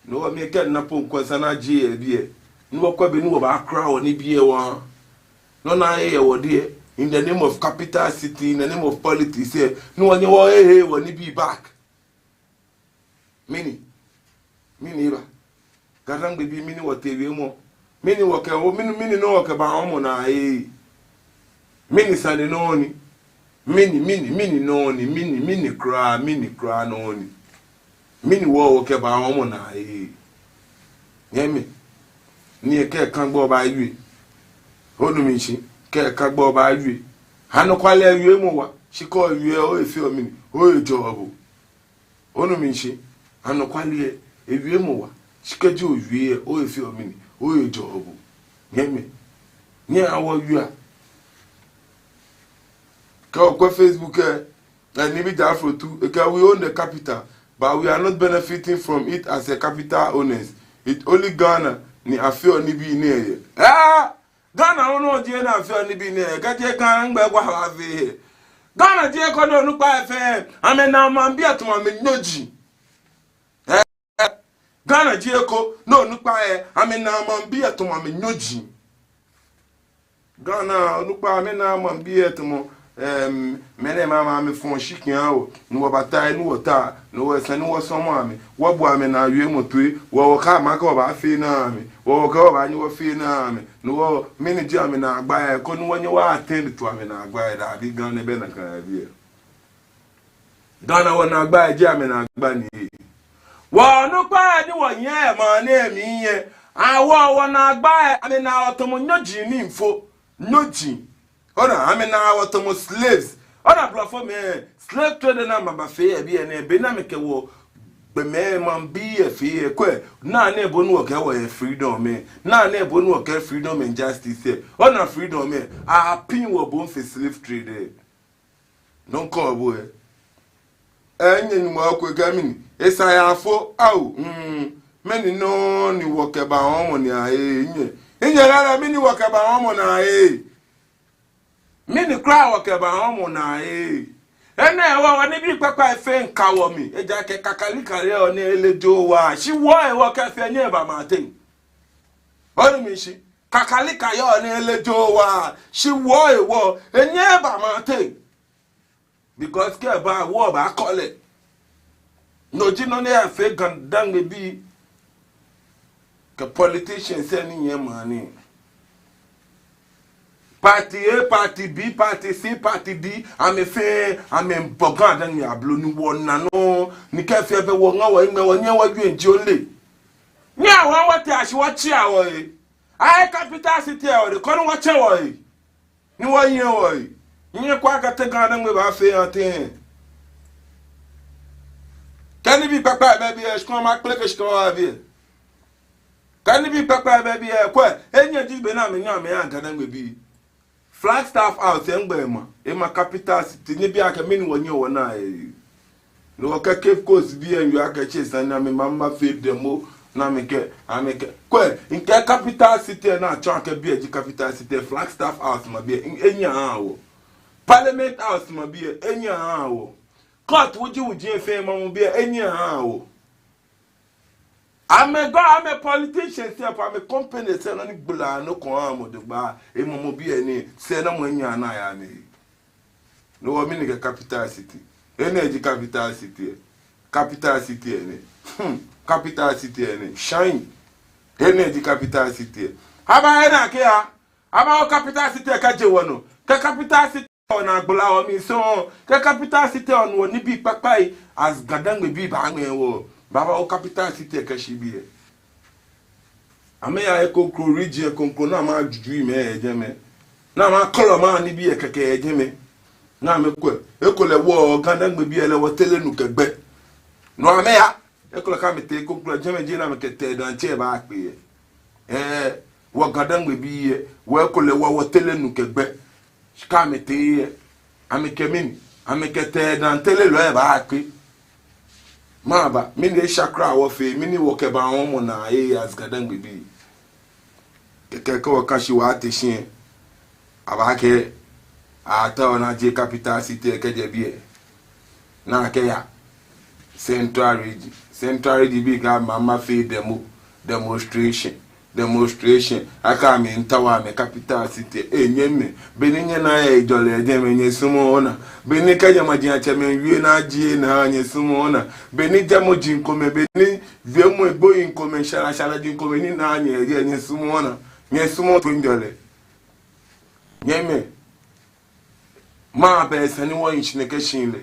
No hewɔ mi kɛ mina po ŋkɔ esa ni ajie yɛ biɛ. Ni wɔkwɛ bɔ ni wɔbaakra wɔnibii lɛ waa. Nɔ ni aye yɛ wɔdɛŋ lɛ, in the name of capital city, in the name of politics lɛ, ni wɔnyɛ wɔhe wɔnibii back. Mɛni? Mɛni eba? Ga Dangme bii, mɛni wɔtee wiemɔ? Mɛni wɔkɛ, wɔ, mɛni, mɛni nɔ wɔkɛba wɔmɔ naa ee? Mɛni sane nɔ ni? Mɛni, mɛni, mɛni nɔ ni? Mɛni, mɛni kwraa, mɛni kwraa nɔ ni? Mɛni wɔ, wɔkɛba wɔmɔ naa ee? Nyɛmi. Ni kɛ kaŋ gbɔ baawie. Onu mi shishi, kɛ kaŋ gbɔ baawie. Anɔkwale wiemɔ wa. Shi kɛ owie, ohe feɔ mɛni? Ohe jɔɔ bo. Onu mi shishi, anɔkwale lɛ, ewiemɔ wa. Shi kɛji owie lɛ, ohe feɔ mɛni? Ohe jɔɔ bo. Nyɛmi. Nyɛhaa wɔwiea. Kɛ okwɛ Facebook lɛ, eh, Nibi Jafro too, ekɛɛ we own the capital, but we are not benefiting from it as a capital owners. It only Ghana ni afeɔ nibii nɛɛ yɛ. Ah! Ghana nɔŋŋ ji he ni afeɔ nibii nɛɛ, kɛji Ghana nɛɛ gbɛ kwa wa fe. Ghana ji he ko ni onukpai fɛɛ, amɛnaa maŋbii lɛ tamɔ amɛnyɔji. Eh, Ghana ji he ko ni onukpai lɛ, amɛnaa maŋbii lɛ tamɔ amɛnyɔji. Ghana onukpai amɛnaa maŋbii lɛ tamɔ Em, mɛnɛɛmɛi amɛfɔ̃ shi kɛha wɔ, ni wɔbata he ni wɔta, ni wɔsa ni wɔsɔmɔ amɛ, wɔbo amɛnaa wiemɔ toi, wɔ wɔkɛɛ amɛ akɛ wɔbaafee ni amɛ, wɔ wɔkɛɛ wɔbaanyɛ wɔfee ni amɛ, ni wɔ, mɛni ji amɛnaagba lɛ, koni wɔnyɛ wɔ attend to amɛnaagba lɛ, dabi Ghana bɛ nakai yɛ biɛ. Ghana wɔnaagba lɛ ji amɛnaagba ni. Wɔ onukpai ni wɔyɛ maŋ nɛɛ mli lɛ, awɔ wɔnaagba lɛ, amɛnaa wɔ tamɔ nyɔji ni mfo, nyɔji. Ona, amɛnaa wɔ tamɔ slaves. Ona, blɔfomɛi, slave trade ni amɛbafee yɛ biɛ nɛɛ, be ni amɛkɛ wɔ gbɔmɛi maŋbii lɛ fee lɛ, kwɛ, naa nɛɛ bɔ ni wɔkɛɛ wɔyɛ freedom lɛ, naa nɛɛ bɔ ni wɔkɛɛ freedom and justice lɛ. Ona freedom lɛ, apiŋ wɔ bo fe slave trade lɛ. Nɔ ko bɔ lɛ. Enyɛ ni mɔ ko kɛɛ mɛni, esa ayafo, ao, mm, mɛni nɔ ni wɔkɛba wɔmɔ naa ee, enyɛ. Enyɛ lala, mɛni wɔkɛba wɔmɔ naa ee. Mɛni kwraa wɔkɛba wɔmɔ naa ee. Enɛ hewɔ wɔnibii kpakpai fɛɛ ŋka wɔmli. Ejaakɛ kakalika yɔɔ ni ele jogbaŋŋ. Shi wɔ hewɔ kɛ fɛɛ nyɛba maŋteŋ. Onu mi shishi. Kakalika yɔɔ ni ele jogbaŋŋ. Shi wɔ hewɔ enyɛɛɛ eba maŋteŋ. Because kɛ eba, wɔbaakɔ lɛ. No ji nɔ ni afee Ga Dangme bii kɛ politicians lɛ ni yɛ maŋ nɛɛ. Party A, party B, party C, party D, amɛfɛɛ amɛbɔ GaDangme ablo ni wɔna nɔ. Ni kɛ fɛɛ bɛ wɔŋa wɔhiŋmɛi wɔnyɛɛɛ wɔjwɛŋ ji ole. Nyɛhaa wɔtee shi wɔtsɛ wɔhe. Ayɛ capital city lɛ wɔdɛŋ, koni wɔtsɛ wɔhe. Ni wɔnyiɛ wɔhe. Nyɛkwɛa akɛ te GaDangme baafee yɛ teŋ. Kɛ nibii kpakpai bɛ biɛ, shikpɔŋ ma kple kɛ shikpɔŋ wa biɛ. Kɛ nibii kpakpai bɛ biɛ, kwɛ, enɛ ji bɔ ni amɛnyɛ amɛya GaDangmebii. Flagstaff House, eŋgbɛ ema, ema capital city, ni biɛ akɛ mɛni wɔnyɛɛɛ wɔna lɛ. Ni wɔkɛ Cape Coast bii lɛ yɔɔ akɛ tsɛ sane ni amɛma mafee demo, ni amɛkɛɛ, amɛkɛɛ. Kwɛ, mikɛɛ capital city lɛ ni atsɔɔ akɛ biɛ ji capital city lɛ, Flagstaff House ma biɛ, enyɛɛɛ aha wɔ. Parliament House ma biɛ, enyɛɛɛ aha wɔ. Court wuji wuji lɛ fɛɛ mamɔ biɛ, enyɛɛɛ aha wɔ. Amɛ gɔ, amɛ politicians lɛ po, amɛ companies lɛ nɔ ni gbala nɔ ko aha mɔ dogba, emamɔ biɛ ni sɛɛnamɔ enyɛɛɛ ana yɛ amɛhe. No hewɔ mɛni kɛ capital city? Enɛ ji capital city lɛ. Capital city lɛ nɛ. Hmm. Capital city lɛ nɛ. Shine. Enɛ ji capital city lɛ. Haba enɛ kɛya. Haba wɔ capital city lɛ kɛjɛ wɔnɔ. Kɛ capital city lɛ naagbala wɔ mli sɔŋŋ. Kɛ capital city lɛ nɔ nibii kpakpai, as GaDangmebii baaŋmɛɛ wɔ. Haba wɔ capital city lɛ kɛshi biɛ. Amɛya he kroko, region kroko, ni amɛjujui mɛi yɛ jɛmɛ. Ni amɛkɔlɔ amɛnibii lɛ kɛkɛ yɛ jɛmɛ. Ni amɛkwɛ. Ekolɛ wɔ GaDangmebii lɛ wɔtere nu kɛ gbɛ. No amɛya. Ekolɛ kɛ amɛtee kroko jɛmɛ ji ni amɛkɛ tɛ daŋ tsɛ baakpe lɛ. Ɛɛ, wɔ GaDangmebii lɛ, wɔ ekolɛ wɔ wɔtere nu kɛ gbɛ. Shi kɛ amɛtee lɛ, amɛkɛ mɛni, amɛkɛ tɛ daŋ terelɔi lɛ baakpe. Mɛɛba, mɛni esha kwraa wɔfee, mɛni wɔkɛbaa wɔmɔ naa lɛ as GaDangmebii. Kɛkɛ kɛ wɔka shi wɔte shi lɛ, abaakɛɛ, aatao ni ajie capital city lɛ kɛjɛ biɛ. Ni akɛya Central Region. Central Region bii kɛɛ amɛ mafee demo, demonstration, demonstration. Akɛ amɛmiitao amɛ capital city lɛ. Ee, nyɛmimɛi, bɔ ni nyɛnaa yɛ hejɔlɛ yɛ jɛmɛ, nyɛsumɔɔɔ naa? Bɔ ni kɛjɛ majiatsɛmɛi wie naa ji naa, nyɛsumɔɔɔ naa? Bɔ ni jɛmɔ ji komɛi, bɔ ni wiemɔ egbo ji komɛi, sharashara ji komɛi ni naa nyɛ, nyɛsumɔɔɔ naa? Nyɛsumɔɔɔ toiŋjɔlɛ? Nyɛmimɛi, mɛɛba esa ni wɔhi shi nɛkɛ shihilɛ?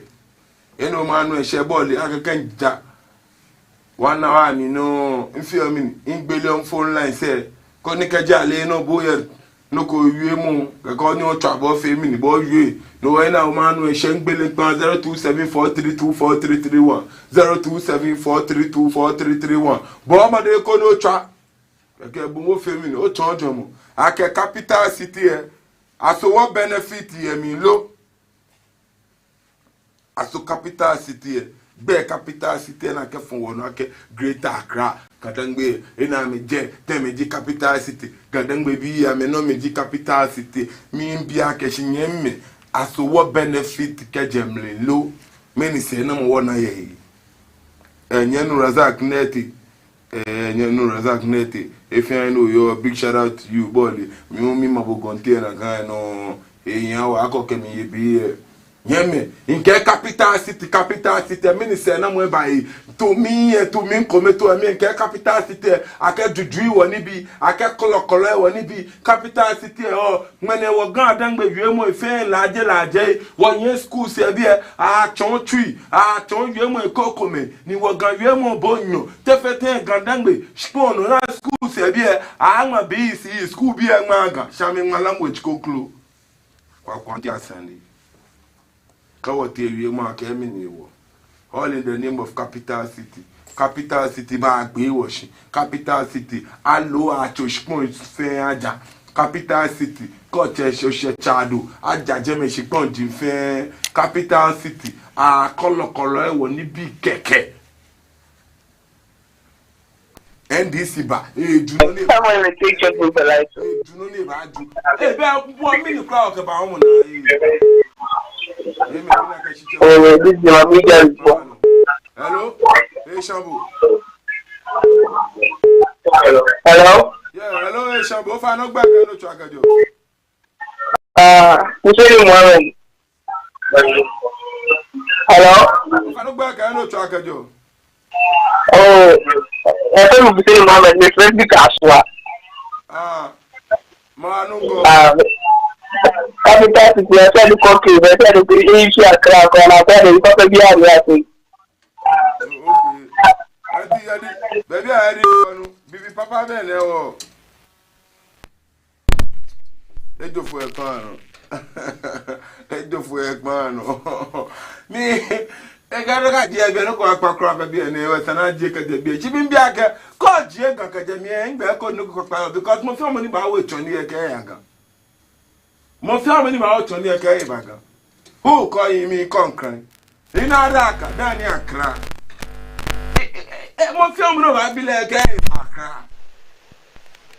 Enɔ maanu eshɛ bɔɔli akɛ kɛja. Wɔna wɔ mli nɔ, mifee mɛni, migbele phone lines lɛ. Koni kɛji ale nɔ bo yɛ nɔ ko wiemɔ, kɛkɛ ni otswa bo fee mɛni, bo wie. No hewɔ ena maanu eshɛ, migbele kpaa zero two seven four three two four three three one, zero two seven four three two four three three one. Bɔɔ mɔdɛŋ koni otswa. Kɛkɛ bo mɔ fee mɛni, otsɔɔ ojwɛŋmɔ. Akɛ capital city lɛ, aso wɔ benefit yɛ mli lo? Aso capital city lɛ, gbɛi capital city lɛ ni akɛfɔ wɔnɔ akɛ Greater Accra, GaDangme, enɛ amɛjɛ, tɛmɛ ji capital city, GaDangmebii amɛnɔ mli ji capital city. Miibi akɛ shi nyɛmimɛi, aso wɔ benefit kɛjɛ mli lo? Mɛni sɛɛnamɔ wɔna yɛ he? Ɛɛ, nyɛminuu Razak Nɛti. Ɛɛ, nyɛminuu Razak Nɛti. He fɛɛ he ni oyɔɔ, big shout out to you, bɔɔli. Mi hu mima bo gɔnti lɛ nakai nɔŋŋ. Eya wɔ akɔ kɛ mi yɛ biɛ. Nyɛmimɛi, mikɛɛ capital city, capital city, mɛni sɛɛnamɔ eba he? Tumi lɛ, tumi kome to mi, mikɛɛ capital city lɛ, akɛjujui wɔnibii, akɛkɔlɔkɔlɔi wɔnibii, capital city lɛ, oo, ŋmɛnɛ wɔ GaDangme wiemɔi fɛɛ laaje laaje, wɔyɛ schools yɛ biɛ, atsɔɔ Twi, atsɔɔ wiemɔi krokomɛi, ni wɔ Ga wiemɔ bo nyɔ, te fɛɛ tɛŋŋ GaDangme, shikpɔŋ nɔ ni schools yɛ biɛ, aŋma B E C E, school bii lɛ ŋmaaa Ga, shi amɛŋma language kroko. Kwakwa ti asande. Kɛ wɔtee wiemɔ akɛ mɛni hewɔ? All in the name of capital city. Capital city baagbe wɔ shi. Capital city, aloo atsɔ shikpɔŋ fɛɛ aja. Capital city, kɛ otsɛ shi oshɛ Tchado, aja jɛmɛ shikpɔji fɛɛ. Capital city, akɔlɔkɔlɔi wɔnibii kɛkɛ. N D C ba, eju nɔ ni. Someone will take your vote for life. Eju nɔ ni baaju. Ee, bɛ wɔ mɛni kwraa okɛbaa wɔmɔ naa, ee. Ee, mɛni na kɛ shi tsɛ. Oh, this is my media report. Hello? Ee, Shambo. Hello? Yeah, hello, ee, Shambo. Ofainɛ ogbɛi kɛ he ni otswaa kɛjɛɔ. Ah, Hussein Mohammed. Hello? Ofainɛ ogbɛi kɛ he ni otswaa kɛjɛɔ. Oh, efee mi Hussein Mohammed, mifee mi Kasoa. Ah, manu ŋgɔ. Ah, Capital city, I said the country, I said the issue Accra, and I said the country, yeah, yeah. Oh, okay. Adi, adi, baabi a adi, bibi papa bɛ nɛɛ. Ejɔ foi, hermano. Ejɔ foi, hermano. Mi, ekã akɛ jeee biɛ nɔ ko akpa kwraa bɛ biɛ nɛɛ, wɔsɛɛ ni ajie kɛjɛ biɛ. Shi mibi akɛ, kɛ́ ojie Ga kɛjɛ mli, nɛgbɛ ko nɔ ko kpakpa, because mɔ fɛɛ mɔ ni baawo etsɔne lɛ kɛya Ga. Mɔ fɛɛ mɔ ni baawo etsɔne lɛ kɛya Ga. Who call me Konkran? Ina daka, dani Accra. Eh, eh, eh, eh, mɔ fɛɛ mɔ ni baabi lɛ kɛya Accra.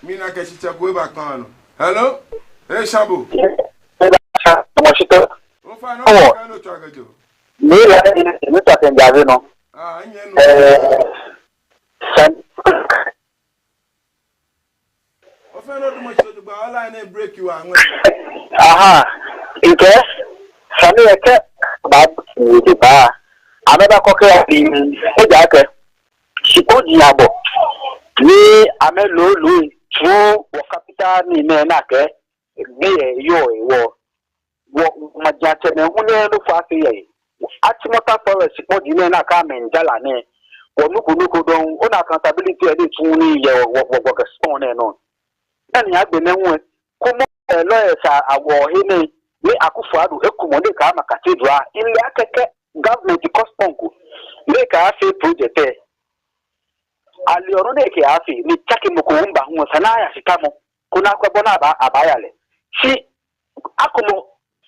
Mina kɛ shitsɛ ko eba kpaa nɔ. Hello? Hey, Shabo. Mɔ shitsɛ. Ofainɛ, ofainɛ, otswa kɛjɛ. Mi la, mi ta kɛ njawe nɔ. Ah, nyɛ nɔ. Eh, san- Ofainɛ, odumɔ shi ojogbaŋŋ, online lɛ break you are. Aha, mikɛɛ, sane lɛ kɛ, ba, ni de ba. Amɛbakɔ kɛya, ejaakɛ, shikpɔji abɔ. Ni amɛlolo, through wɔ capital ni mɛi na kɛ, biɛ yɔɔ, wɔ. Wɔ, maŋtsɛmɛi hu nɛɛ nɔ faa fɛɛ yɛ. Achimota Forest shikpɔji nɛɛ ni akɛ amɛmiijara nɛɛ. Wɔ nɔ ko nɔ ko dɔŋŋ, ona accountability lɛ tsuuu nii yɛ wɔ, wɔ, wɔ Ga state nɛɛ nɔ. Dani agbɛnɛ hu, kɔmɔ, eh, lawyers a, awɔ he nɛɛ, ni Akufo-Addo ekumɔ ni ekɛ ama cathedral, ile akɛ kɛ government kɔspɔŋ ko, ni ekɛyafee project lɛ. Ale ɔnɔ ni ekɛyafee, ni tsake mɔ ko hu mba hu, esa ni aya shi tamɔ. Koni akwɛ bɔ ni aba, abaaya lɛ. Shi, akumɔ,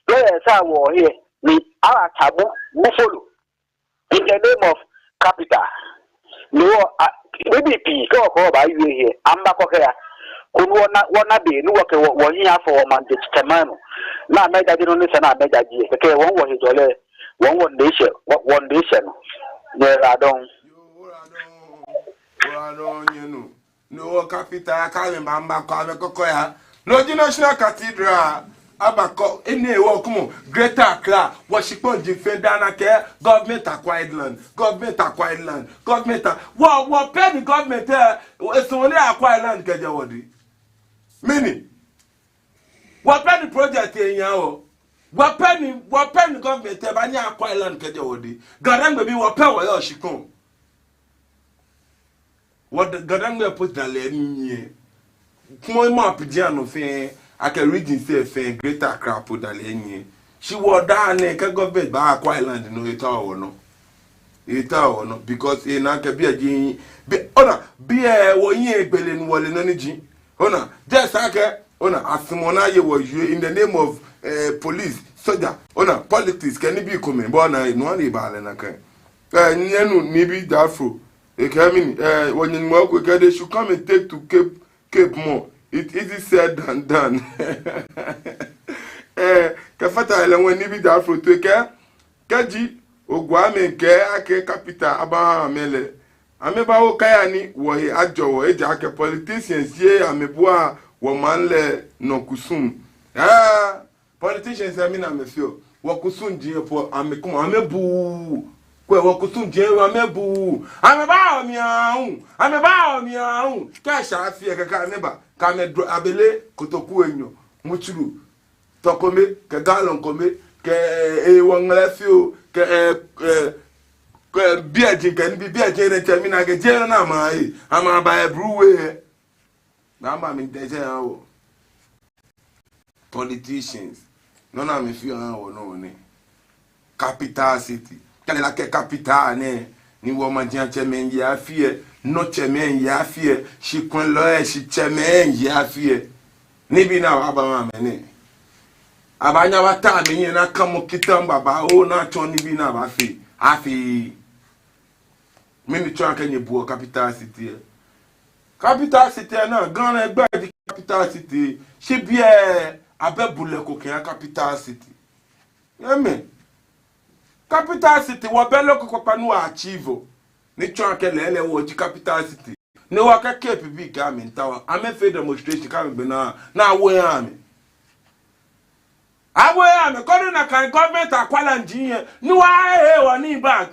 lawyers a wɔ he, ni awa tabu, buffalo. In the name of capital. Ni wɔ, a, B B P, kɛ wɔkɔ wɔbaawie he, amɛbakɔ kɛya. Koni wɔna, wɔna be, ni wɔkɛ wɔ, wɔhiɛ afɔ wɔmaŋ diɛŋtsɛ mɛi nɔ. Ni amɛjaje nɔ ni sa ni amɛjaje, kɛkɛ wɔ, wɔhejɔlɛ, wɔ, wɔnine eshɛ, wɔ, wɔnine eshɛ nɔ. Nyɛ radɔŋ. Yoo, radɔŋ, radɔŋ, nyɛ nɔ. No wɔ capital, kɛ amɛba, amɛbakɔ, amɛkɔkɔ ya. No ji National Cathedral, abakɔ, enɛ wɔ kumɔ, Greater Accra, wɔ shikpɔji fɛɛ dani akɛ, government acquired land, government acquired land, government a-, wɔ, wɔ pɛ ni government, eh, esumɔɔ ni acquire land kɛjɛ wɔdɛŋ. Mɛni? Wɔ pɛ ni project lɛ yaa wɔ. Wɔ pɛ ni, wɔ pɛ ni government lɛ baanyɛ acquire land kɛjɛ wɔdɛŋ. Ga-Dangme bii wɔ pɛ wɔyɔɔ shikpɔŋ. Wɔ Ga-Dangme po dalɛ nyiɛ. Kumɔ mɔ apiji anɔ fɛɛ, akɛ region fɛɛ fɛɛ, Greater Accra po dalɛ nyiɛ. Shi wɔ daa nɛɛ kɛ government ba acquire land no, etaoɔ wɔnɔ. Etaoɔ wɔnɔ, because ena akɛ biɛ ji, bi, ona, biɛ wɔnyiɛ gbele ni wɔle nɔ ni ji. Ona, just akɛ, ona, asumɔɔ ni aye wɔ yue in the name of, eh, police, soldier, ona, politics, kɛ nibii komɛi, bɔ ni, no ni ebalɛ nakai. Eh, nyɛ nɔ, nibii dafro. Ekɛɛ mɛni, eh, wɔnyɛmi ko ekɛɛ they should come and take to Cape, Cape more. It easy said than done. Eh, kɛfata lɛ ŋwɛi nibii dafro to ekɛɛ, kɛji, ogbɔ amɛ kɛ akɛ capital abaha amɛ lɛ. Amɛbawo kaya ni wɔhe ajɔ wɔ ejaakɛ politicians yeee amɛbuaa wɔmaŋ lɛ nɔ kusum. Ah, politicians lɛ mɛni amɛfeɔ? Wɔkusum ji po amɛkumɔ, amɛbuuu. Kwɛ wɔkusum ji amɛbuuu. Amɛbaaa mli aahu, amɛbaaa mli aahu. Kɛ esa afi lɛ kɛkɛ amɛba, kɛ amɛdro abele kotoku enyɔ, mutsuru tɔ kome, kɛ gallon kome, kɛ, eh, wɔ ŋlɛ fioo, kɛ, eh, eh, kɛ biɛ ji, kɛ nibii biɛ ji, ne tɛ mi na kɛ je na ma, eh, ama ba e brew we, eh. Na ma mi de je ya wo. Politicians. No na mi feel na wo no ne. Capital city. Kɛlɛ la kɛ capital nɛɛ, ni wɔ majiatsɛmɛi yeee afi lɛ, nɔtsɛmɛi yeee afi lɛ, shikwɛlɔi, shitsɛmɛi yeee afi lɛ. Nibii ni abaaba amɛ nɛ. Abaanyɛ abata amɛhiɛ ni akamɔ kita babaoo ni atsɔɔ nibii ni abaafee. Afee. Mɛni tsɔɔ akɛ nyɛbuɔ capital city lɛ? Capital city lɛ naa, Ghana egbɛi ji capital city. Shi biɛ abɛ bulɛ ko kɛha capital city. Amen. Capital city, wɔbɛ loko kpakpa ni wɔ achieve. Ni tsɔɔ akɛ lɛɛlɛŋ wɔji capital city. Ni wɔkɛ Cape bii kɛ amɛ miitao. Amɛfee demonstration kɛ amɛgbɛ naa. Ni awo yɛ amɛ. Awo yɛ amɛ. Koni nakai government acquire land yɛ. Ni wɔhe wɔnii back.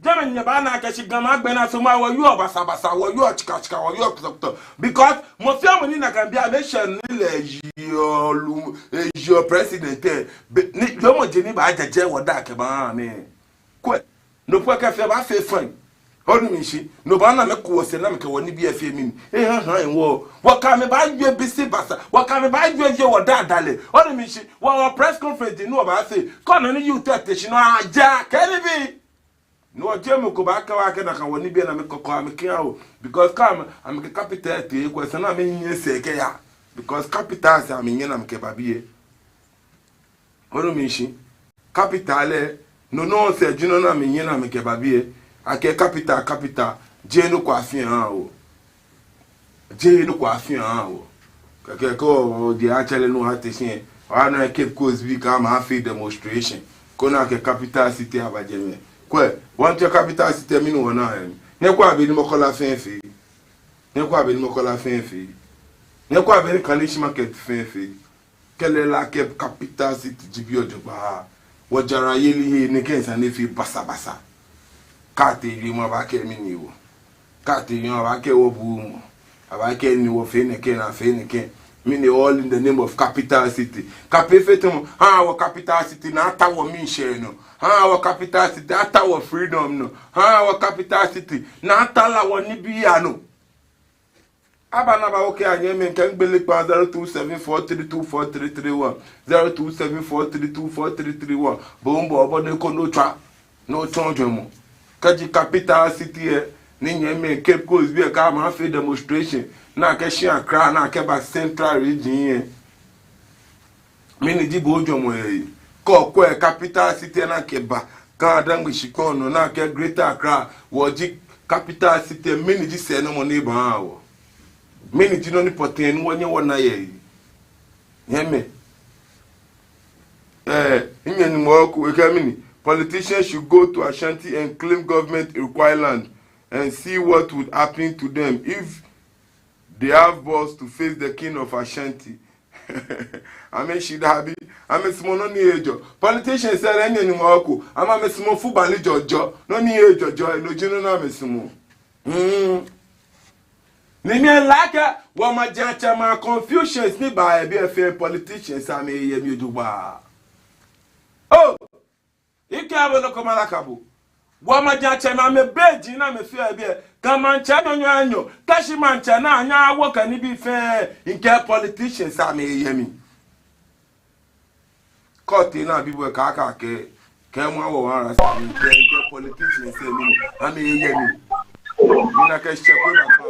Jɛmɛ nyɛbaana akɛ shi Gamɛi agbɛnɛ so ma wɔyɔɔ basabasa, wɔyɔɔ tsikatsikatsi, wɔyɔɔ kutɔkutɔ. Because mɔ fɛɛ mɔ ni nakai bii amɛshɛ ni lɛ eji olu, eji president lɛ, be, ni, yɔɔmɔ ji ni baajaje wɔdaaŋ kɛba amɛ. Kwɛ, no po kɛ fɛɛ baafee fine. Onu mi shishi, no baana amɛku wɔsɛɛ ni amɛkɛ wɔnibii afee mɛni. Ehaha wɔ. Wɔkɛ amɛ baajwɛŋ bisi basa. Wɔkɛ amɛ baajwɛŋ jɛ wɔdaaŋ dalɛ. Onu mi shishi, wɔ, wɔ press conference ni wɔbaafee. Kɛ ona ni youth lɛ te shi ni aja kɛ nibii. No hewɔ jeee mɔ ko baakɛɛ wɔ akɛ nakai wɔnibii ni amɛkɔkɔ amɛkɛha wɔ. Because kɛ amɛ, amɛkɛ capital lɛ tee he ko lɛ, esa ni amɛnyiɛ sɛɛ kɛya. Because capital sɛɛ amɛnyiɛ ni amɛkɛba biɛ. Onu mi shishi. Capital lɛ, no nɔŋŋ sɛɛ ji nɔ ni amɛnyiɛ ni amɛkɛba biɛ. Akɛ capital, capital, jeee nɔ ko afeɔ ahaa wɔ. Jeee nɔ ko afeɔ ahaa wɔ. Kɛkɛ kɛ odi atsɛlɛ nɔ ate shi, obaanu akɛ Cape Coast bii kɛ amɛ afee demonstration. Koni akɛ capital city aba jɛmɛ. Kwɛ, wɔŋtsɛ capital city mli ni wɔnaa yɛ mli. Nyɛkwɛa bɔ ni Makola fɛɛ fee. Nyɛkwɛa bɔ ni Makola fɛɛ fee. Nyɛkwɛa bɔ ni Kaneshie Market fɛɛ fee. Kɛlɛ lɛ akɛ capital city ji biɛ jogbaŋŋ. Wɔjarayeli hee nɛkɛ esa ni efee basabasa. Kɛ atee wiemɔ abaakɛɛ mɛni hewɔ. Kɛ atee wiemɔ abaakɛɛ wɔbuuu mɔ. Abaakɛɛ ni wɔfee nɛkɛ ni afee nɛkɛ. Mɛni, all in the name of capital city. Kɛ pɛ fee tɛmɔ. Haa wɔ capital city ni ata wɔ miishɛɛ nɔ. Haa wɔ capital city ata wɔ freedom nɔ. Haa wɔ capital city ni ata la wɔnibii anɔ. Aba ni aba okɛɛ anyɛmimɛi, kɛ migbele kpaa, zero two seven four three two four three three one, zero two seven four three two four three three one. Bo hu bo obɔ ni eko ni otswa, ni otsɔɔ ojwɛŋmɔ. Kɛji capital city lɛ, ni nyɛmimɛi Cape Coast bii lɛ kɛ amɛ afee demonstration, ni akɛshi Accra, ni akɛba Central Region lɛ, mɛni ji bo ojwɛŋmɔ yɛ he? Kɛ okwɛ capital city ni akɛba GaDangme shikpɔŋ nɔ, ni akɛɛ Greater Accra, wɔji capital city, mɛni ji sɛɛnamɔ ni ebaaha wɔ? Mɛni ji nɔ ni pɔtɛɛ ni wɔnyɛ wɔna yɛ he? Nyɛmimɛi. Eh, minyɛ Nyɔŋmɔ ko, ekɛɛ mɛni? Politicians should go to Ashanti and claim government require land and see what would happen to them if they have balls to face the king of Ashanti. Amɛshi dabi, amɛsumɔɔ nɔ ni ejɔ. Politicians lɛ, minyɛ Nyɔŋmɔ ko, amɛ amɛsumɔɔ fubali jɔjɔ, nɔ ni ejɔjɔ, no ji nɔ ni amɛsumɔɔ. Mm. Ni mile akɛ, wɔmajiatsɛmɛi confusions ni baa yɛ biɛ fɛɛ politicians amɛyɛ mli jogbaŋŋ. Oh! Ikɛɛ bo loko malaka bo. Wɔmajiatsɛmɛi amɛbɛ ji ni amɛfee yɛ biɛ. Kɛ maŋtsɛ nyɔnyɔ anyɔ, kɛ shi maŋtsɛ ni anyɛ awo kɛ nibii fɛɛ, mikɛɛ politicians amɛyɛ mli. Kɛ otee ni abi bo lɛ, kɛɛ akɛ, kɛɛmɔ wɔ wala sa ni mikɛɛ, mikɛɛ politicians amɛ, amɛyɛ mli. Mina kɛ shɛ ko ba kpa.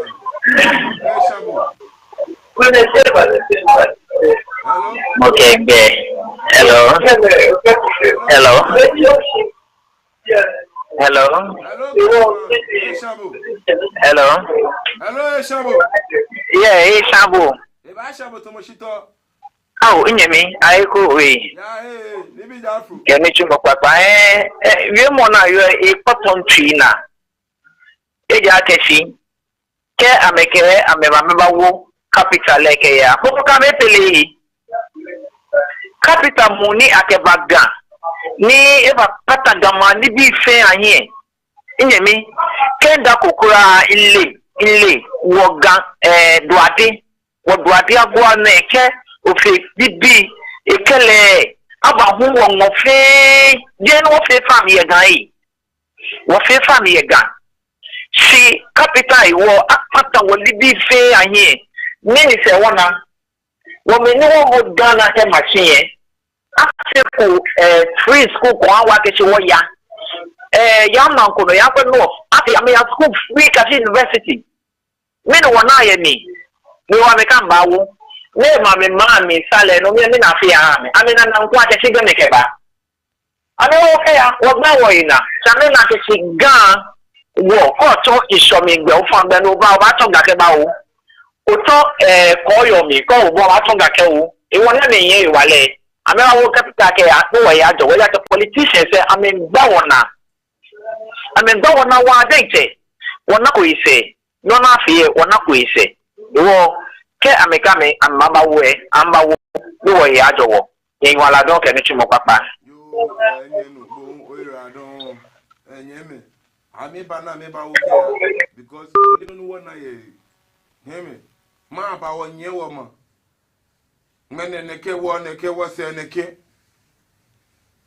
Kɛ shabo. Hello? Okay, be. Hello? Hello? Hello? Hello, Eshabo. Hello? Hello, Eshabo. Yeah, Eshabo. Eba Eshabo, Tomoshito. Ao, minyɛmi, aye ko we. Ya, eh, eh, nibii ja fro. Kɛ nitsumɔ kpakpa, eh, eh, wiemɔ ni ayɔɔ, ekpɔtɔ mitsui naa. Ejaakɛ shi, kɛ amɛkɛɛ amɛba, amɛbawo capital lɛ kɛya, mɔ ko kɛ amɛ pele. Capital muu ni akɛba Ga, ni ebakpata Ga maŋ nibii fɛɛ ahiɛ. Minyɛmi, kɛ mida ko kwraa, mile, mile, wɔ Ga, eh, Duade, wɔ Duade agoo nɛɛ kɛ ofee bibii, ekɛlɛ, abahu wɔ ŋmɔ fɛɛ, jeee ni wɔfee farm yɛ Ga lɛ. Wɔfee farm yɛ Ga. Shi capital lɛ hewɔ akpata wɔnibii fɛɛ ahiɛ. Mɛni sɛɛ wɔna? Wɔmɛi ni wɔwo Ghana kɛ machine lɛ, afeko, eh, free school ko aha wɔ akɛ shi wɔya. Eh, ya maŋ ko nɔ, ya kwɛ nɔ, afee amɛya school free kɛyashi university. Mɛni wɔna yɛ mli? Ni wɔ amɛkɛɛ amɛbaawo. Ni ma mi ma mi sa lɛ nɔ, mi, mi na fi ya mi. Amɛna nɔ ko akɛ shi gbɛ mi kɛba. Amɛwo kɛya, wɔgba wɔyi naa. Shi amɛna akɛ shi Ga, wɔ, kɛ otsɔ ŋshɔ mli gbɛ, ofaŋ gbɛ ni oba, obaatsɔ Ga kɛbawo. Otsɔ, eh, kɔɔyɔɔ mli, kɛ oba obaatsɔ Ga kɛwo. Hewɔ ni amɛyɛ hewalɛ. Amɛbawo capital kɛya, ni wɔya jɔ, wɔya jɔ politicians lɛ, amɛgba wɔnaa. Amɛgba wɔnaa waa diɛŋtsɛ. Wɔnako esɛɛ. Nɔ ni afee lɛ, wɔnako esɛɛ. Hewɔ, kɛ amɛkɛɛ amɛ, amɛbaawo lɛ, amɛbaawo. Ni wɔya jɔ wɔ. Nyɛyiwaladɔŋŋ kɛ nitsumɔ kpakpa. Yoo, eh, nyɛ nu, bo, oyiwaladɔŋŋ. Eh, nyɛmimɛi. Amɛba ni amɛba wo kɛ, because ole nɔ ni wɔna yɛ. Hɛmɛ. Mɛɛba wɔnyɛ wɔmaŋ? Ŋmɛnɛ nɛkɛ wɔ, nɛkɛ wɔsɛɛ nɛkɛ.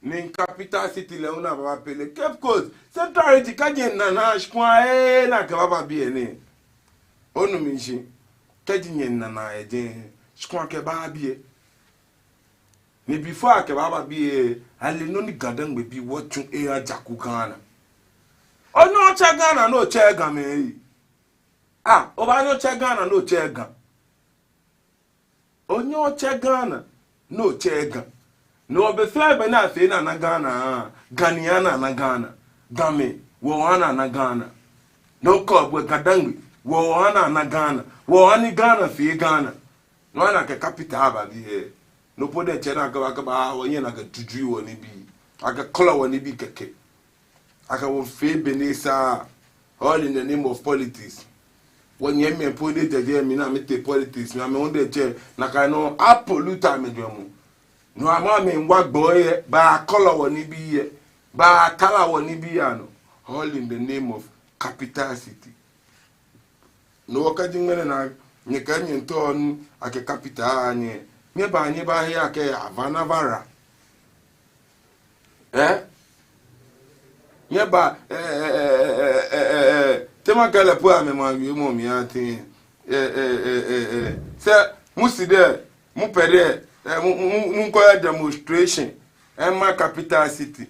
Ni capital city lɛ ona baba pele. Cape Coast, Central Region, kɛji nyɛna shikpɔŋ lɛ, ni akɛbaba biɛ nɛɛ. Onu mi shishi. Kɛji nyɛna yɛ jɛi, shikpɔŋ akɛbaa biɛ. Ni before akɛbaba biɛ, ale nɔ ni Ga-Dangme bii wɔtsu eyajaku Ghana. Onyɛ otsɛ Ghana ni otsɛɛɛ Gamɛi. Ah, obaanyɛ otsɛ Ghana ni otsɛɛɛ Ga. Onyɛ otsɛ Ghana ni otsɛɛɛ Ga. No be fɛɛ be ni afee ni ana Ghana, Ga ni ana ana Ghana. Gamɛi, wɔha ni ana Ghana. No kɔ bɔ Ga-Dangme, wɔha ni ana Ghana. Wɔha ni Ghana fee Ghana. No hewɔ ni akɛ capital aba biɛ. No po diɛŋtsɛ ni akɛba, akɛba, wɔnyɛ ni akɛtujui wɔnibii. Akɛkɔlɔ wɔnibii kɛkɛ. Akɛ wɔfee bɔ ni sa, all in the name of politics. Wɔnyɛmimɛi po ni jɛ jɛmɛ ni amɛtee politics, ni amɛ hu diɛŋtsɛ, nakai nɔŋŋ a-pollute amɛjwɛŋmɔ. No amɛ amɛwa gbɔ yɛ, baakɔlɔ wɔnibii yɛ, baatara wɔnibii anɔ. All in the name of capital city. No hewɔ kɛji ŋmɛnɛ nyɛkɛɛ nyɛmiitao ni akɛ capital aha nyɛ, nyɛba, nyɛbahe akɛ Avanavara. Eh? Nyɛba, eh, eh, eh, eh, eh, eh, eh, eh, te makɛɛ lɛ po amɛmaŋ wiemɔ mli ati. Eh, eh, eh, eh, eh. Sɛ, musi dɛ, mupɛ dɛ, eh, mu, mu, mu, mukɔ yɛ demonstration, eh, mma capital city.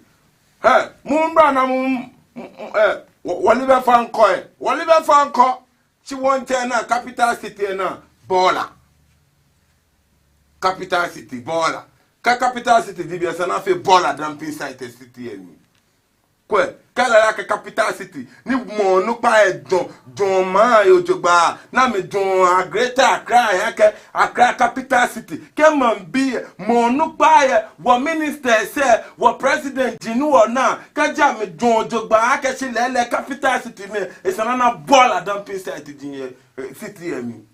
Hɛ, mumba ni mu, mu, mu, eh, wɔ, wɔle bɛ fa ŋkɔ, eh, wɔle bɛ fa ŋkɔ. Shi wɔmiitao ni capital city lɛ ana bola. Capital city, bola. Kɛ capital city ji biɛ, esa ni afee bola dumping site yɛ city lɛ mli. Kwɛ, kɛ lɛ lɛ akɛ capital city, ni mɔ onukpa yɛ jɔɔmɔ, jɔɔmɔ yɛ jogbaŋŋ, ni amɛjɔɔ a-Greater Accra yɛ akɛ Accra capital city. Kɛ maŋbii, mɔ onukpa yɛ, wɔ ministers lɛ, wɔ president ji ni wɔna, kɛji amɛjɔɔ jogbaŋŋ akɛ shi lɛɛlɛŋ capital city nɛ, esa ni ana bola dumping site ji yɛ, eh, city lɛ mli.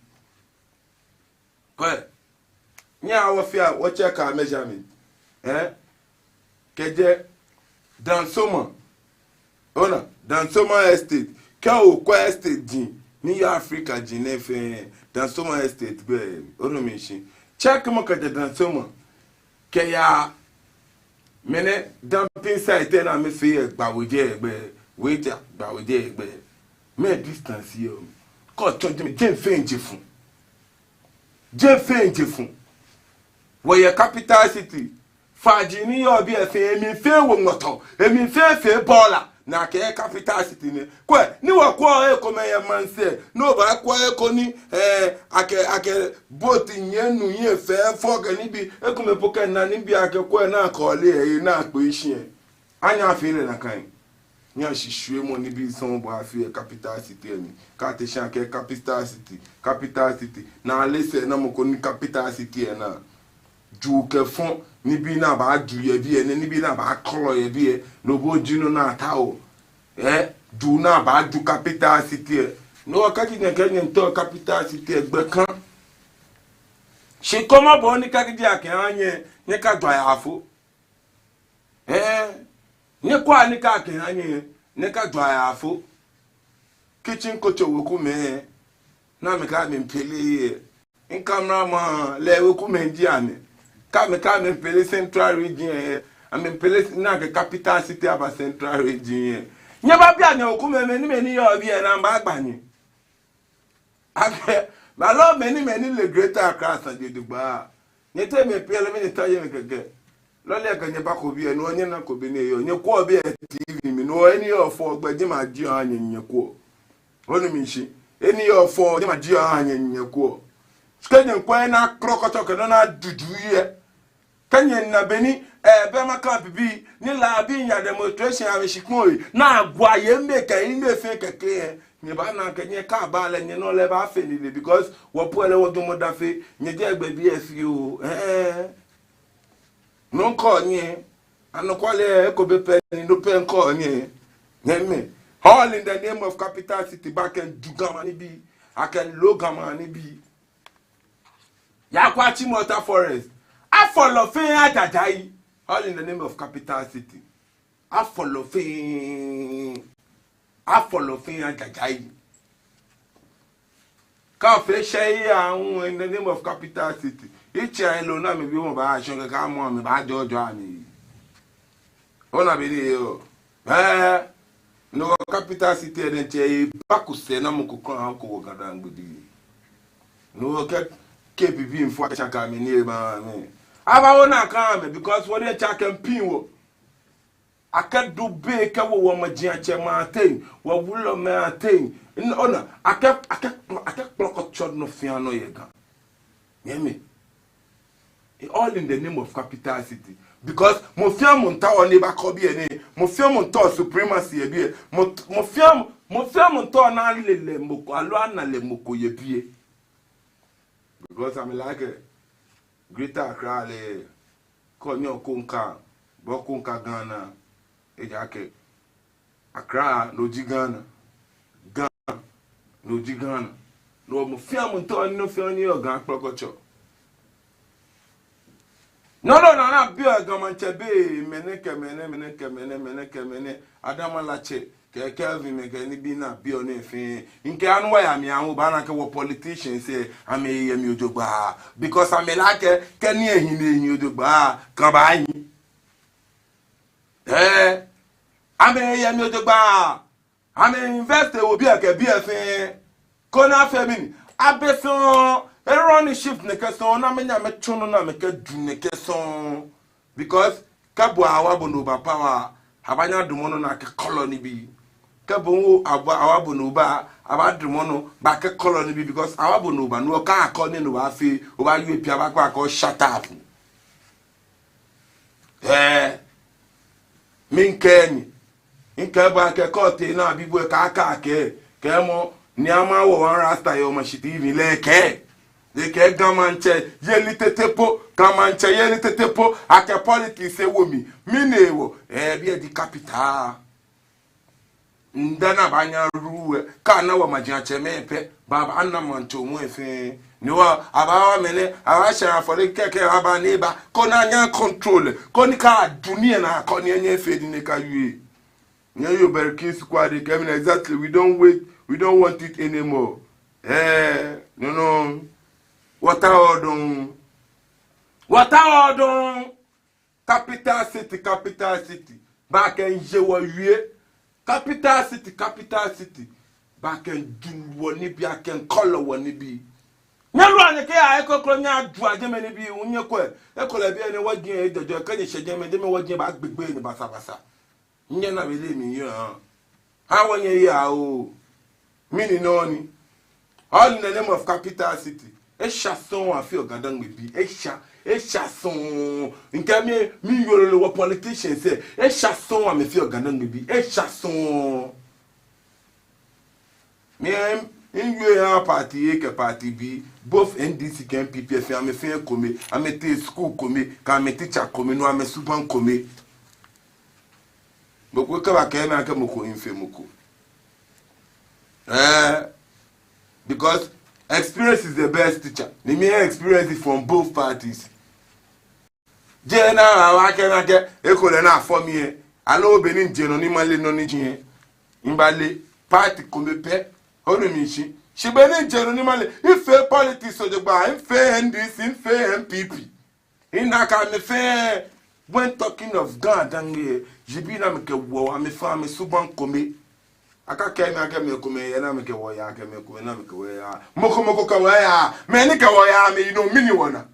Kwɛ. Nyɛhaa wɔfea, wɔ-check our measurement. Eh? Kɛjɛ Dansoman. Ona, Dansoman Estate. Kɛ okwɛ estate ji, ni yɔɔ Africa ji nɛɛ fɛɛ, Dansoman Estate gbɛi. Onu mi shishi. Check-mɔ kɛjɛ Dansoman kɛya mɛni dumping site ni amɛfee yɛ Gbawejɛ gbɛ, Weija Gbawejɛ gbɛ. Mɛɛ distance yɔɔ? Kɛ otsɔ jɛmɛ, jɛmɛ fɛɛ jeee fu. Jɛmɛ fɛɛ jeee fu. Wɔyɛ capital city. Faa ji ni yɔɔ biɛ fɛɛ, emli fɛɛ wo ŋmɔtɔ, emli fɛɛ fee bola, ni akɛɛ capital city nɛ. Kwɛ, ni wɔkwɛɔ ekomɛi yɛ maŋsɛɛ, ni obaakwɛ eko ni, eh, akɛ, akɛ boat nyiɛ nu nyiɛ fɛɛ fɔ kɛ nibii, ekomɛi po kɛ na nibii akɛ kwɛ ni akɔle yɛ, ni akpee shi yɛ. Anyɛɛɛ afee lɛ nakai. Nyɛshishi shwɛmɔ nibii sɔŋŋ bɔ afee yɛ capital city lɛ mli. Kɛ ate shi akɛɛ capital city, capital city. Ni ale sɛɛnamɔ ko ni capital city lɛ naa. Juu kɛ fɔ, nibii ni abaaju yɛ biɛ, ni nibii ni abaakɔlɔ yɛ biɛ, no po ji nɔ ni ataoɔ. Eh, juu ni abaaju capital city lɛ. No hewɔ kɛji nyɛkɛɛ nyɛmiitao capital city lɛ, gbɛ kã. Shi kɔmɔ bɔ ni kɛji akɛha nyɛ, nyɛkajwa yaafo. Eh, nyɛkwɛa ni kɛ akɛha nyɛ, nyɛkajwa yaafo. Kitchen kotso wekumɛi, ni amɛkɛ amɛmiipele yɛ. Nkamra ma lɛ wekumɛi ji amɛ. Kɛ amɛkɛ amɛmiipele Central Region lɛ, amɛmiipele ni akɛ capital city aba Central Region lɛ. Nyɛbabi anyɛ wekumɛi, mɛni mɛni yɔɔ biɛ ni amɛbaagba nyɛ. Akɛ, baalɔ mɛni mɛni le Greater Accra saji jogbaŋŋ. Nyɛteŋ mɛi pii lɛ mɛi ni ta yɛ mli kɛkɛ. Lɔle akɛ nyɛbako biɛ, no nyɛnako bɔ ni eyɔɔ. Nyɛkwɛɔ biɛ T V mli, no he ni yɔɔ fɛo gbɛ jɛmɛ ajieɔ aha nyɛ, nyɛkwɛɔ. Onu mi shishi. He ni yɔɔ fɛo jɛmɛ ajieɔ aha nyɛ, nyɛkwɛɔ. Shi kɛ nyɛkwɛ he ni akrɔkɔtɔ kɛ nɔ ni ajuju yɛ. Kɛ nyɛna bɔ ni, eh, Burma Camp bii, ni La bii yaa demonstration amɛshikpɔŋ lɛ, ni agwa yɛ mɛi kɛ, mɛi fɛɛ kɛkɛ lɛ. Nyɛbaana akɛ nyɛ kɛ aba lɛ, nyɛnɔ lɛ baafee nilee, because wɔ po lɛ wɔjwɛŋmɔ da fe, nyɛjɛ gbɛ biɛ fioo, eh. No ŋkɔ nyɛ, anɔkwale, eko be pɛ ni no pɛ ŋkɔ nyɛ. Nyɛmimɛi, all in the name of capital city, baakɛju Ga maŋ nibii, akɛlo Ga maŋ nibii. Yakwatsi Mota Forest. Afɔlɔ fɛɛ ajajai. All in the name of capital city. Afɔlɔ fɛɛ. Afɔlɔ fɛɛ ajaja yi. Kɛ afee shɛ yi ahu in the name of capital city. Etsɛ lɛ nɔ ni amɛbi amɛbaashɔ̃ kɛkɛ amɔ amɛbaajɔjɔ amɛ. Ona bɔ ni eyɔɔ. Ɛɛ, no capital city lɛ diɛŋtsɛ ebaku sɛɛ ni mɔ ko kwraa ako wɔ Ga-Dangme bii. No kɛ, kɛ bibii miifo akɛ tsaka mɛni eba mli. Abaawo nakai mɛi because wɔ diɛŋtsɛ akɛmiipiŋ wɔ. Akɛdu be kɛwo wɔ majiatsɛmɛi ateŋ, wɔ wulɔmɛi ateŋ. N-, ona, akɛ, akɛ, akɛkplɔkɔ tsɔ nɔ fɛɛ nɔ yɛ Ga. Nyɛmi. All in the name of capital city. Because mɔ fɛɛ mɔ miitao ni ebakɔ biɛ nɛɛ. Mɔ fɛɛ mɔ miitao supremacy yɛ biɛ. Mɔ, mɔ fɛɛ, mɔ fɛɛ mɔ miitao ni ale lɛ mɔ ko, aloo ana lɛ mɔ ko yɛ biɛ. Because amɛ like Greater Accra lɛ, kɛ onyɛ okonka, bo okonka Ghana, ejaakɛ Accra no ji Ghana, Ga no ji Ghana. No mɔ fɛɛ mɔ miitao ni nɔ fɛɛ ni yɔɔ Ga akplɔkɔ tsɔ. No nɔ ni abiɔ Ga Maŋtsɛ bei, mɛni kɛ mɛni, mɛni kɛ mɛni, mɛni kɛ mɛni, Adama Latse, kɛ Kelvin mɛi kɛ nibii ni abiɔ nɛɛ fɛɛ. Mikɛɛ anu wɔya mli ahu obaana akɛ wɔ politicians lɛ, amɛyɛ mli jogbaŋŋ. Because amɛ like, kɛ nii ehi ni ehi jogbaŋŋ, Ga baahi. Ɛɛ, amɛyɛ mli jogbaŋŋ. Amɛ invest wo biɛ kɛ biɛ fɛɛ. Koni afee mɛni? Abɛ sɔŋŋ, e-run ship nɛkɛ sɔŋŋ, ni amɛnyɛ amɛtsu nɔ ni amɛkɛju nɛkɛ sɔŋŋ. Because kɛ bo awa bo ni oba power, abaanyɛ adamɔ nɔ ni akɛkɔlɔ nibii. Kɛ bo hu awa, awa bo ni oba, abaadamɔ nɔ ni akɛkɔlɔ nibii because awa bo ni oba, ni okakɔ nii ni obaafee, obaawie pii abaakɛɛ bo akɛ shut up. Ɛɛ, mikɛɛ nyɛ, mikɛɛ bo akɛ kɛ otee ni abi bo lɛ kaakɛɛ akɛ, kɛɛmɔ, ni ama wɔ one rasta yɛ omashitiivi lɛ kɛɛ. Ekɛɛ Ga Maŋtsɛyeli tete po, Ga Maŋtsɛyeli tete po, akɛ politics ewo mli, mɛni hewɔ, ɛɛ, biɛ ji capital. Nda ni abaanyɛ aru lɛ, kɛ ana wɔ majiatsɛmɛi pɛ, baa, ana maŋtsɛmɛi fɛɛ. Ni wɔ, abaawa mɛnɛ, abaashɛ afɔle kɛkɛ, abaa ni eba, koni anyɛ control lɛ, koni kɛ adu nii lɛ ni akɔ nii lɛ nyɛfee nii ni aka yue. Nyɛyoo Berkis Kwade kɛɛ mɛni exactly, we don't wait, we don't want it anymore. Ɛɛ, no nɔ. Wɔtaoɔ dɔŋŋ. Wɔtaoɔ dɔŋŋ. Capital city, capital city. Ba akɛmiije wɔwie. Capital city, capital city. Ba akɛmiiju wɔnibii, akɛmiikɔlɔ wɔnibii. Nyɛlua nyɛkɛya he kroko nyɛyajua jɛmɛ nibii, nyɛkwɛ. Ekolɛ biɛ nɛɛ wɔji ejɔjɔ, kɛ nyɛshɛ jɛmɛ, jɛmɛ wɔji baagbegbe ni basabasa. Nyɛna bɔ ni miyɔɔ. Awo nyɛyi awo. Mɛni nɔ ni? All in the name of capital city. Esha sɔŋŋ afeɔ Ga-Dangme bii. Esha, esha sɔŋŋ. Mikɛɛ mi, miyoo lolo wɔ politicians lɛ. Esha sɔŋŋ amɛfeɔ Ga-Dangme bii. Esha sɔŋŋ. Mi, miwie ya party A kɛ party B. Both N D C kɛ N P P fɛɛ, amɛfɛɛ ekome. Amɛtee school kome. Kɛ amɛ teacher kome. No amɛsubaŋ kome. Mɔ ko kɛ ba kɛɛ mi akɛ mɔ ko mife mɔ ko. Ɛɛ, because experience is the best teacher. Ni mi experience from both parties. Jeee ni awa akɛ mi akɛ, ekolɛ ni afɔ mi lɛ. Aloo be ni mije nɔ ni male nɔ ni ji lɛ, mibale party kome pɛ. Onu mi shishi. Shi be ni mije nɔ ni male, mifee politics jogbaŋŋ, mifee N D C, mifee N P P. Ina akɛ amɛfɛɛ, when talking of Ga-Dangme, eji bii ni amɛkɛwoɔ, amɛfɛɛ amɛsubaŋ kome. Akakɛɛ mi akɛ mɛi komɛi yɛ ni amɛkɛ wɔ yaa, akɛ mɛi komɛi ni amɛkɛ wɔ yaa. Mɔ ko mɔ ko kɛ wɔ yaa, mɛi ni kɛ wɔ yaa, amɛyi nɔ mɛni wɔna.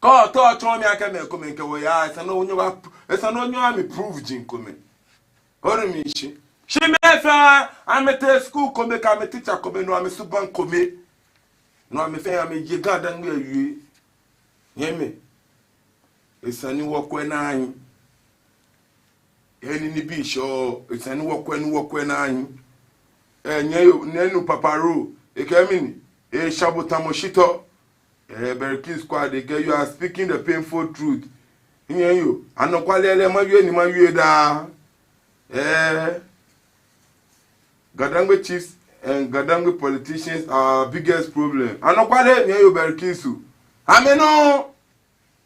Kɛ otao otsɔɔ mi akɛ mɛi komɛi kɛ wɔ yaa, esa ni onyɛ oba, esa ni onyɛ oha mi proof ji komɛi. Onu mi shishi. Shi amɛfɛɛ, amɛtee school kome kɛ amɛ teacher kome, no amɛsubaŋ kome. No amɛfɛɛ amɛye Ga-Dangme awie. Nyɛmi. Esa ni wɔkwɛ naa nɛɛ. Eni nibii shɔ, esa ni wɔkwɛ, ni wɔkwɛ naa nɛɛ. Ɛɛ, nyɛyoo, nyɛnu Papa Ro, ekɛɛ mɛni, esha bo tamɔ shitɔ. Ɛɛ, Berkis Kwade kɛɛ, you are speaking the painful truth. Nyɛyoo, anɔkwale lɛ mawie ni mawie daa. Ɛɛ, Ga-Dangme chiefs and Ga-Dangme politicians are our biggest problem. Anɔkwale, nyɛyoo Berkis. Amɛnɔ.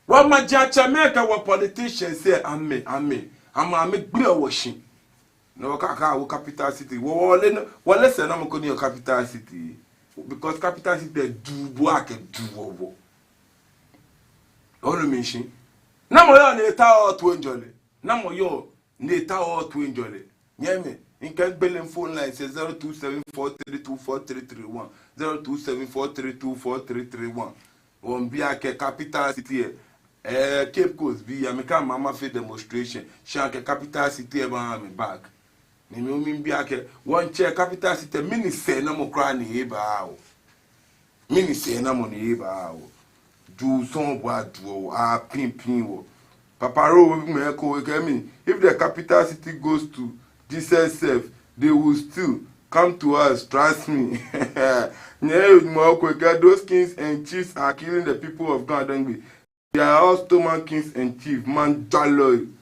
Wɔ majiatsɛmɛi kɛ wɔ politicians lɛ, amɛ, amɛ, Amɛ amɛgbeɔ wɔ shi. Ni wɔkɛɛ akɛ wɔ capital city. Wɔ, wɔle, wɔle sɛɛnamɔ ko ni yɔɔ capital city. Because capital city lɛ duɔ bo akɛ duɔ wɔ. Onu mishishi? Namɔ yɔɔ ni etaoɔ toiŋjɔlɛ? Namɔ yɔɔ ni etaoɔ toiŋjɔlɛ? Nyɛmimɛi, mikɛɛ migbele phone lines lɛ, zero two seven four three two four three three one, zero two seven four three two four three three one. Wɔmiibi akɛ capital city lɛ, eh, Cape Coast bii, amɛkɛɛ amɛ amɛfee demonstration, shi akɛ capital city lɛ baha amɛ bag. Ni mi hu miibi akɛ, wɔŋtsɛ, capital city lɛ, mɛni sɛɛnamɔ kwraa ni ebaha wɔ? Mɛni sɛɛnamɔ ni ebaha wɔ? Juu sɔŋŋ bɔ aduɔ wɔ, apiŋpiŋ wɔ. Papa Ro, mɛi ko kɛɛ mi, if the capital city goes to Jesus self, they will still come to us, trust me. Nyɛ mɔ ko kɛɛ, those kings and chiefs are killing the people of Ga-Dangme. They are all stone man kings and chiefs, manjwalɔi.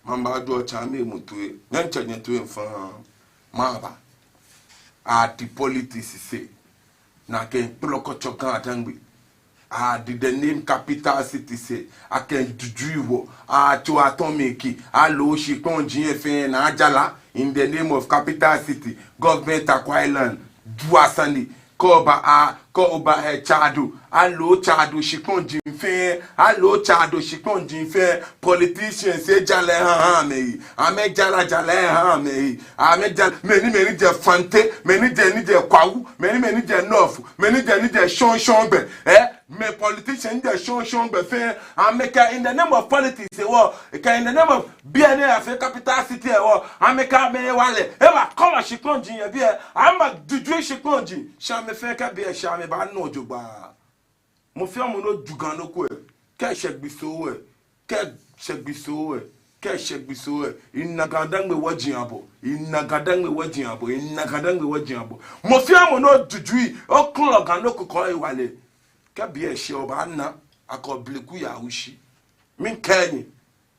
Mamba jɔ cha mi mutue, nyancha nyetue mfa. Mamba. Adi politics sɛɛ. Ni akɛkpɔlɔ kɔtsɔ Ga-Dangme. Adi the name capital city sɛɛ. Akɛdudui wɔ. Atsɔ atɔmiki. Aloo shikpɔŋ ji efee ni ajara. In the name of capital city. Government acquire land. Dua sani. Kɛ oba a, kɛ oba, eh, Tchado, aloo Tchado shikpɔŋ ji fɛɛ, aloo Tchado shikpɔŋ ji fɛɛ, politicians ejara eha amɛhe, amɛjara jara eha amɛhe, amɛjara, mɛi ni, mɛi ni jɛ Fante, mɛi ni jɛ, ni jɛ Kwahu, mɛi ni, mɛi ni jɛ North, mɛi ni jɛ, ni jɛ shɔŋŋ shɔŋŋ gbɛ, eh, mɛi politicians ni jɛ shɔŋŋ shɔŋŋ gbɛ fɛɛ, amɛkɛɛ in the name of politics hewɔ, kɛ in the name of biɛ ni afee capital city hewɔ, amɛkɛɛ amɛhe wala, amɛbakɔlɔ shikpɔŋ ji yɛ biɛ, amɛbadudui shikpɔŋ ji, shi amɛ fɛɛ kɛ biɛ shi amɛbaana jogbaŋŋ. Mɔ fɛɛ mɔ ni oju Ga nɔ ko lɛ, kɛ eshɛ gbi soo lɛ, kɛ eshɛ gbi soo lɛ, kɛ eshɛ gbi soo lɛ, ina Ga-Dangme wɔji abɔ, ina Ga-Dangme wɔji abɔ, ina Ga-Dangme wɔji abɔ. Mɔ fɛɛ mɔ ni ojudui, okɔlɔ Ga nɔ ko kɛ ewala, kɛ biɛ shɛ obaana akɛ obleku yawu shi. Miikɛɛ nyɛ,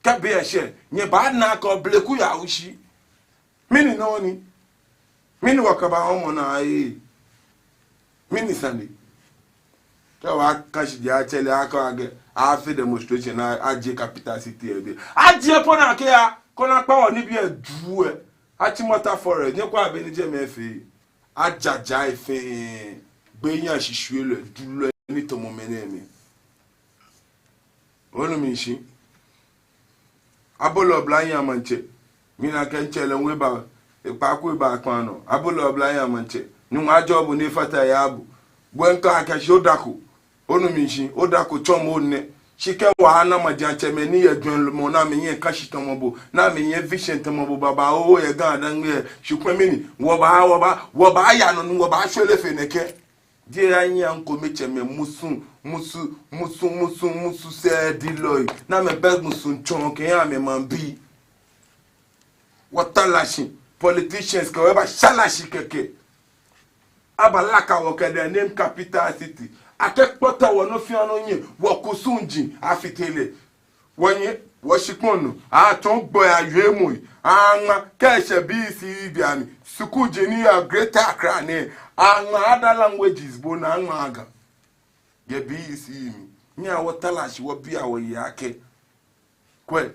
kɛ biɛ shɛ, nyɛbaana akɛ obleku yawu shi. Mɛni nɔ ni? Mɛni wɔkɛba hɔmɔ naa ee? Mɛni sane? Kɛ wɔkã shi jɛ atsɛ lɛ akɛ akɛ afee demonstration ni ajie capital city lɛ biɛ. Ajie po ni akɛya, koni akpa wɔnibii lɛ juu lɛ. Achimota Forest, nyɛkwɛa bɔ ni jɛmɛ efee. Ajaja efee. Gbɛnyiɛ shishwielɔi, julɔi ni tamɔ mɛnɛmɛi. Onu mishishi? Abolɔ oblahii amaŋtsɛ. Mina akɛ mitsɛ lɛ ŋwɛi ba, ekpaako eba kpaa nɔ. Abolɔ oblahii amaŋtsɛ. Nyɔŋmɔ ajɔɔ bo ni efata eyabu. Bo ŋkɛɛ akɛ shi odako. Onu mishishi, odako tsɔɔmɔ nɛ. Shi kɛ wɔna majiatsɛmɛi ni yɛ jwɛŋmɔ ni amɛnyɛ kã shi tamɔ bo, ni amɛnyɛ vision tamɔ bo babaoo yɛ Ga-Dangme lɛ. Shi kwɛ mɛni, wɔbaa, wɔbaa, wɔbaaya nɔ ni wɔbaashwere fe nɛkɛ. Jeee anyiɛ ŋkometsɛmɛi, musu, musu, musu, musu, musu sɛɛdilɔi. Ni amɛbɛ musu tsɔɔ kɛha amɛmaŋbii. Wɔtara shi, politicians kɛ wɔ ebashara shi kɛkɛ. Abalaka wɔ kɛ the name capital city. Akɛkpɔtɔ wɔ nɔ fɛɛ nɔ nyɛ, wɔkusum ji, afite lɛ. Wɔnyɛ, wɔshikpɔŋ nɔ, atsɔɔ gbɔi awiemɔi, aŋma, kɛ eshɛ B E C E bianɛ, sukuu ji ni yɔɔ Greater Accra nɛɛ, aŋma other languages bɔ ni aŋma Ga. Yɛ B E C E mli, nyɛhaa wɔtara shi wɔbia wɔhe akɛ. Kwɛ,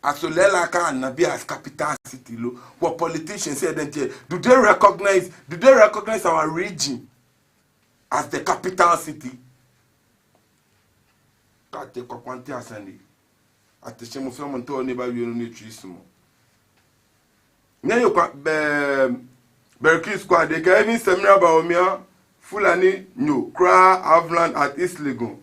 aso lɛɛlɛŋ akɛ ana biɛ as capital city lo? Wɔ politicians lɛ diɛŋtsɛ, do they recognize, do they recognize our region as the capital city? Kɛ atee Kwakwante asane. Ateshe mɔ fɛɛ mɔ ntao ni ebawie nɔ ni etsui sumɔɔ. Nyɛyɔɔ kwa, bɛ, Berkis kwa de kɛ even Samira Bawumia Fulani nyo kwraa have land at East Legon.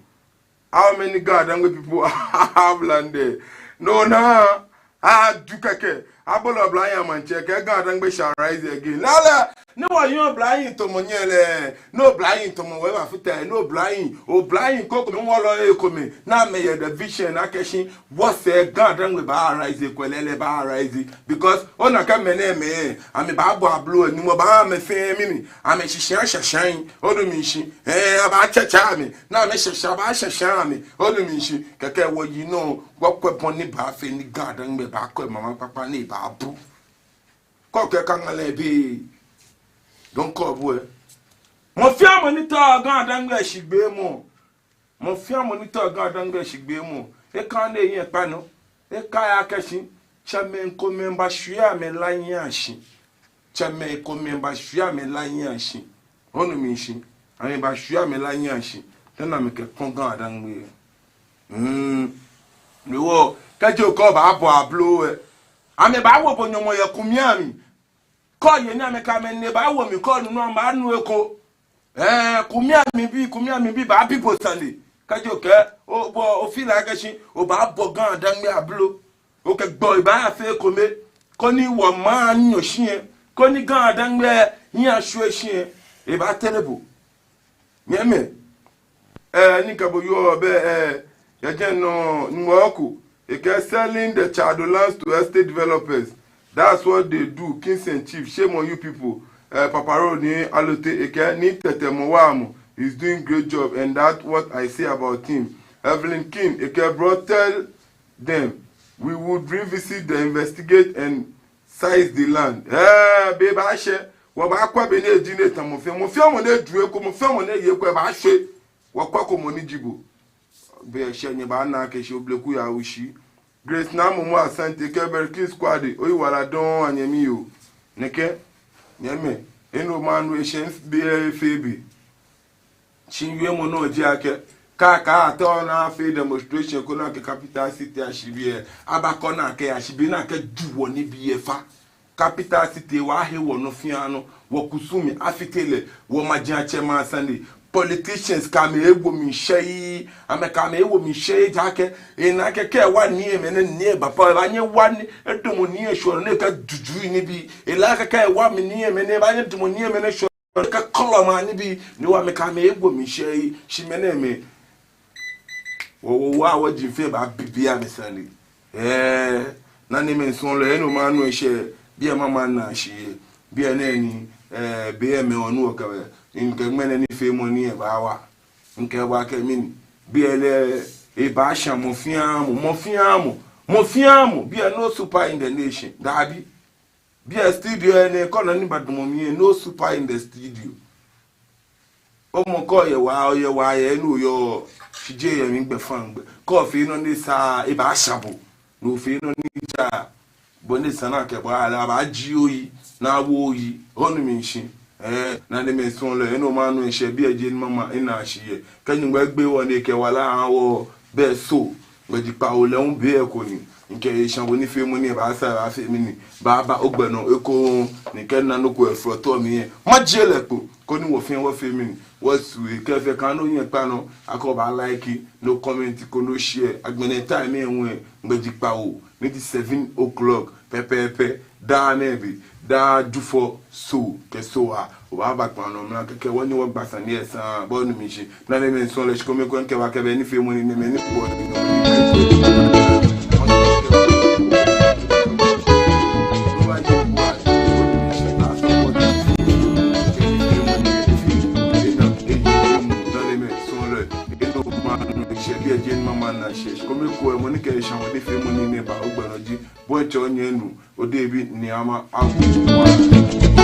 How many Ga-Dangme people have land there? No, na. Adu kɛkɛ. Abolɔ oblahii amaŋtsɛ kɛ Ga-Dangme shall rise again. Lala, ni wɔyɔɔ oblahii tamɔ nyɛ lɛ. Ni oblahii tamɔ wɔ ebafata, ni oblahii, oblahii ko kome ŋwɔlɔ ekome. Ni amɛyɛ the vision akɛ shi wɔsɛɛ Ga-Dangme baa rise, kwɛ lɛɛlɛŋ baa rise. Because ona akɛ mɛnɛmɛi, amɛbaabɔ ablo, ni mɔ baa amɛ fɛɛ mli ni. Amɛshishia shashaŋ, onu mishishi. Eh, abaatsɛtsɛ amɛ. Ni amɛshasha, abaashasha amɛ. Onu mishishi. Kɛkɛ wɔyi nɔ, wɔkwɛ bɔ ni baafee ni Ga-Dangme baakɔ mama kpakpa ni baabu. Kɔkɛ kaŋa lɛ bi. Don't call boy. Mɔ fɛɛ mɔ ni taoɔ Ga-Dangme shigbeemɔ. Mɔ fɛɛ mɔ ni taoɔ Ga-Dangme shigbeemɔ. Ekaŋ ni eyi ekpa nɔ. Ekai akɛ shi tsɛmɛi komɛi baashwie amɛlá hiɛ shi. Tsɛmɛi komɛi baashwie amɛlá hiɛ shi. Onu mi shishi? Amɛbaashwie amɛlá hiɛ shi. Te ni amɛkɛkɔ GaDangme? Hmm. Ni wɔ, kɛji okɛɛ obaabɔ ablo lɛ, amɛbaawo bo nyɔmɔ yɛ kumai amli. Kɛ́ oye ni amɛkɛ amɛnine baawo mli, kɛ́ onu nɔ, amɛbaanu eko. Ɛɛ, kumai amli bii, kumai amli bii baabi bo sane. Kɛji okɛɛ, o, bo, o feel like akɛ shi obaabɔ GaDangme ablo, okɛ gbɔi baafee ekome, koni wɔmaŋ anyɔ shi lɛ, koni GaDangme hiɛ ashwie shi lɛ, ebaatere bo. Nyɛmimɛi, eh, ni kɛ bo yɔɔ bɛ, eh, yɛ jɛmɛ nɔ, Nyɔŋmɔ ko, ekɛɛ selling the Tsado lands to estate developers. That's what they do, kings and chiefs. Shame on you people. Eh, Papa Road ni Allotey, ekɛɛ Nii Tɛtɛ Mɔwamɔ is doing great job, and that what I say about him. Evelyn King, ekɛɛ bro, tell them we would revisit the investigate and size the land. Eh, be baashɛ. Wɔbaakwɛ bɔ ni eji ni etamɔ fɛɛ. Mɔ fɛɛ mɔ ni edu eko, mɔ fɛɛ mɔ ni eye eko, ebaashwie. Wɔkwɛko mɔ ni ji bo. Be eshɛ nyɛbaana akɛ shi obleku yawu shi. Grace Naa Momo Asante, ekɛɛ Berkis Kwade, oyiwaladɔŋŋ anyɛmi yoo. Nɛkɛ, nyɛmimɛi, enɛ maŋ nɔ eshɛ be fɛɛ be. Shi wiemɔ nɔ ji akɛ, kɛ́ akɛɛ atɔ ni afee demonstration ko ni akɛ capital city ashi biɛ, abakɔ ni akɛyashi biɛ ni akɛju wɔnibii lɛ fa. Capital city lɛ, wɔhe wɔnɔ fɛɛ nɔ, wɔkusumii afite lɛ, wɔmajiatsɛmɛi asane, politicians kɛ amɛ ewo miishɛɛ, amɛkɛ amɛ ewo miishɛɛ ejaakɛ ena akɛ kɛ́ ewa nii lɛ mli ni nii lɛ baa papa, ebaanyɛ ewa nii, edamɔ nii lɛ shɔŋŋ ni ekɛju juu nibii. Ela akɛ kɛ́ ewa mli nii lɛ mli ni ebaanyɛ edamɔ nii lɛ mli shɔŋŋ ni ekɛkɔlɔ maŋ nibii, ni wɔ amɛkɛ amɛ ewo miishɛɛ, shi mɛi nɛɛmɛi, wɔ, wɔ, wɔ, wɔji fɛɛ baabi biɛ amɛsane. Ɛɛ, nanemɛi suɔlɔi, enɛ maŋ nɔ eshɛ, biɛ mama na shi yɛ, biɛ nɛɛ ni, ɛɛ, biɛ mɛi onu okɛ bɛ, mikɛ ŋmɛnɛ nifeemɔ nɛɛ baawa, mikɛɛ bo akɛ mɛni, biɛ lɛ, ebaasha mɔ fɛɛ mɔ, mɔ fɛɛ mɔ, mɔ fɛɛ mɔ, biɛ no super in the nation, dabi. Biɛ studio lɛ nɛɛ, kɛ́ ona ni badamɔ mli lɛ, no super in the studio. Omɔ kɛ́ oyɛ waa, oyɛ waa yɛ nɔ oyɔɔ, shi jeee yɛ mli gbɛfaŋ gbɛ. Kɛ́ ofee nɔ ni sa, ebaasha bo. Ni ofee nɔ ni ja, bɔ ni esa ni akɛ bo ale, abaajie oyi, ni awo oyi, onu mi shishi. Ɛɛ, nanemɛi suɔlɔi, enɛ maŋ nɔ eshɛ, biɛ jeee ni mama na shi yɛ. Kɛ́ Nyɔŋmɔ egbe wɔ ni ekɛ wala aha wɔ, bɛ so. Ŋmɛji kpawo lɛ hu be ko ni, mikɛ eshɛ bo nifeemɔ nɛɛ baasa baafee mɛni, baaba ogbɛ nɔ ekoŋŋ, ni kɛ́ ona nɔ ko yɛ flɔtɔ mli lɛ, majie lɛ kpo, koni wɔ fɛɛ wɔfee mɛni, wɔsue. Kɛ́ fɛɛ kɛ no nyɛ kpa nɔ, akɛ obaa like, no comment, koni o share, agbɛnɛ time lɛ hu lɛ, ŋmɛji kpawo, ni ji seven o'clock pɛpɛɛpɛ, daa nɛɛ be, daa Jufɔ Soo kɛ Soo waa, obaaba kpaa nɔ mla kɛkɛ, wɔ ni wɔgba sane lɛ saŋŋ, bo onu mi shishi. Nanemɛi suɔlɔi, shi kome ko mikɛɛ bo akɛ bɛ nifeemɔ nɛɛ mɛi ni kpɔ ni nɔ. Nanemɛi suɔlɔi, enɛ maŋ nɔ eshɛ, biɛ jeee ni mama na shi yɛ. Shi kome ko mɔ ni kɛ eshɛ wɔ nifeemɔ nɛɛ baa ogbɛ nɔ ji, bo etsɔ nyɛ nu. Odebi ni ama awu wa.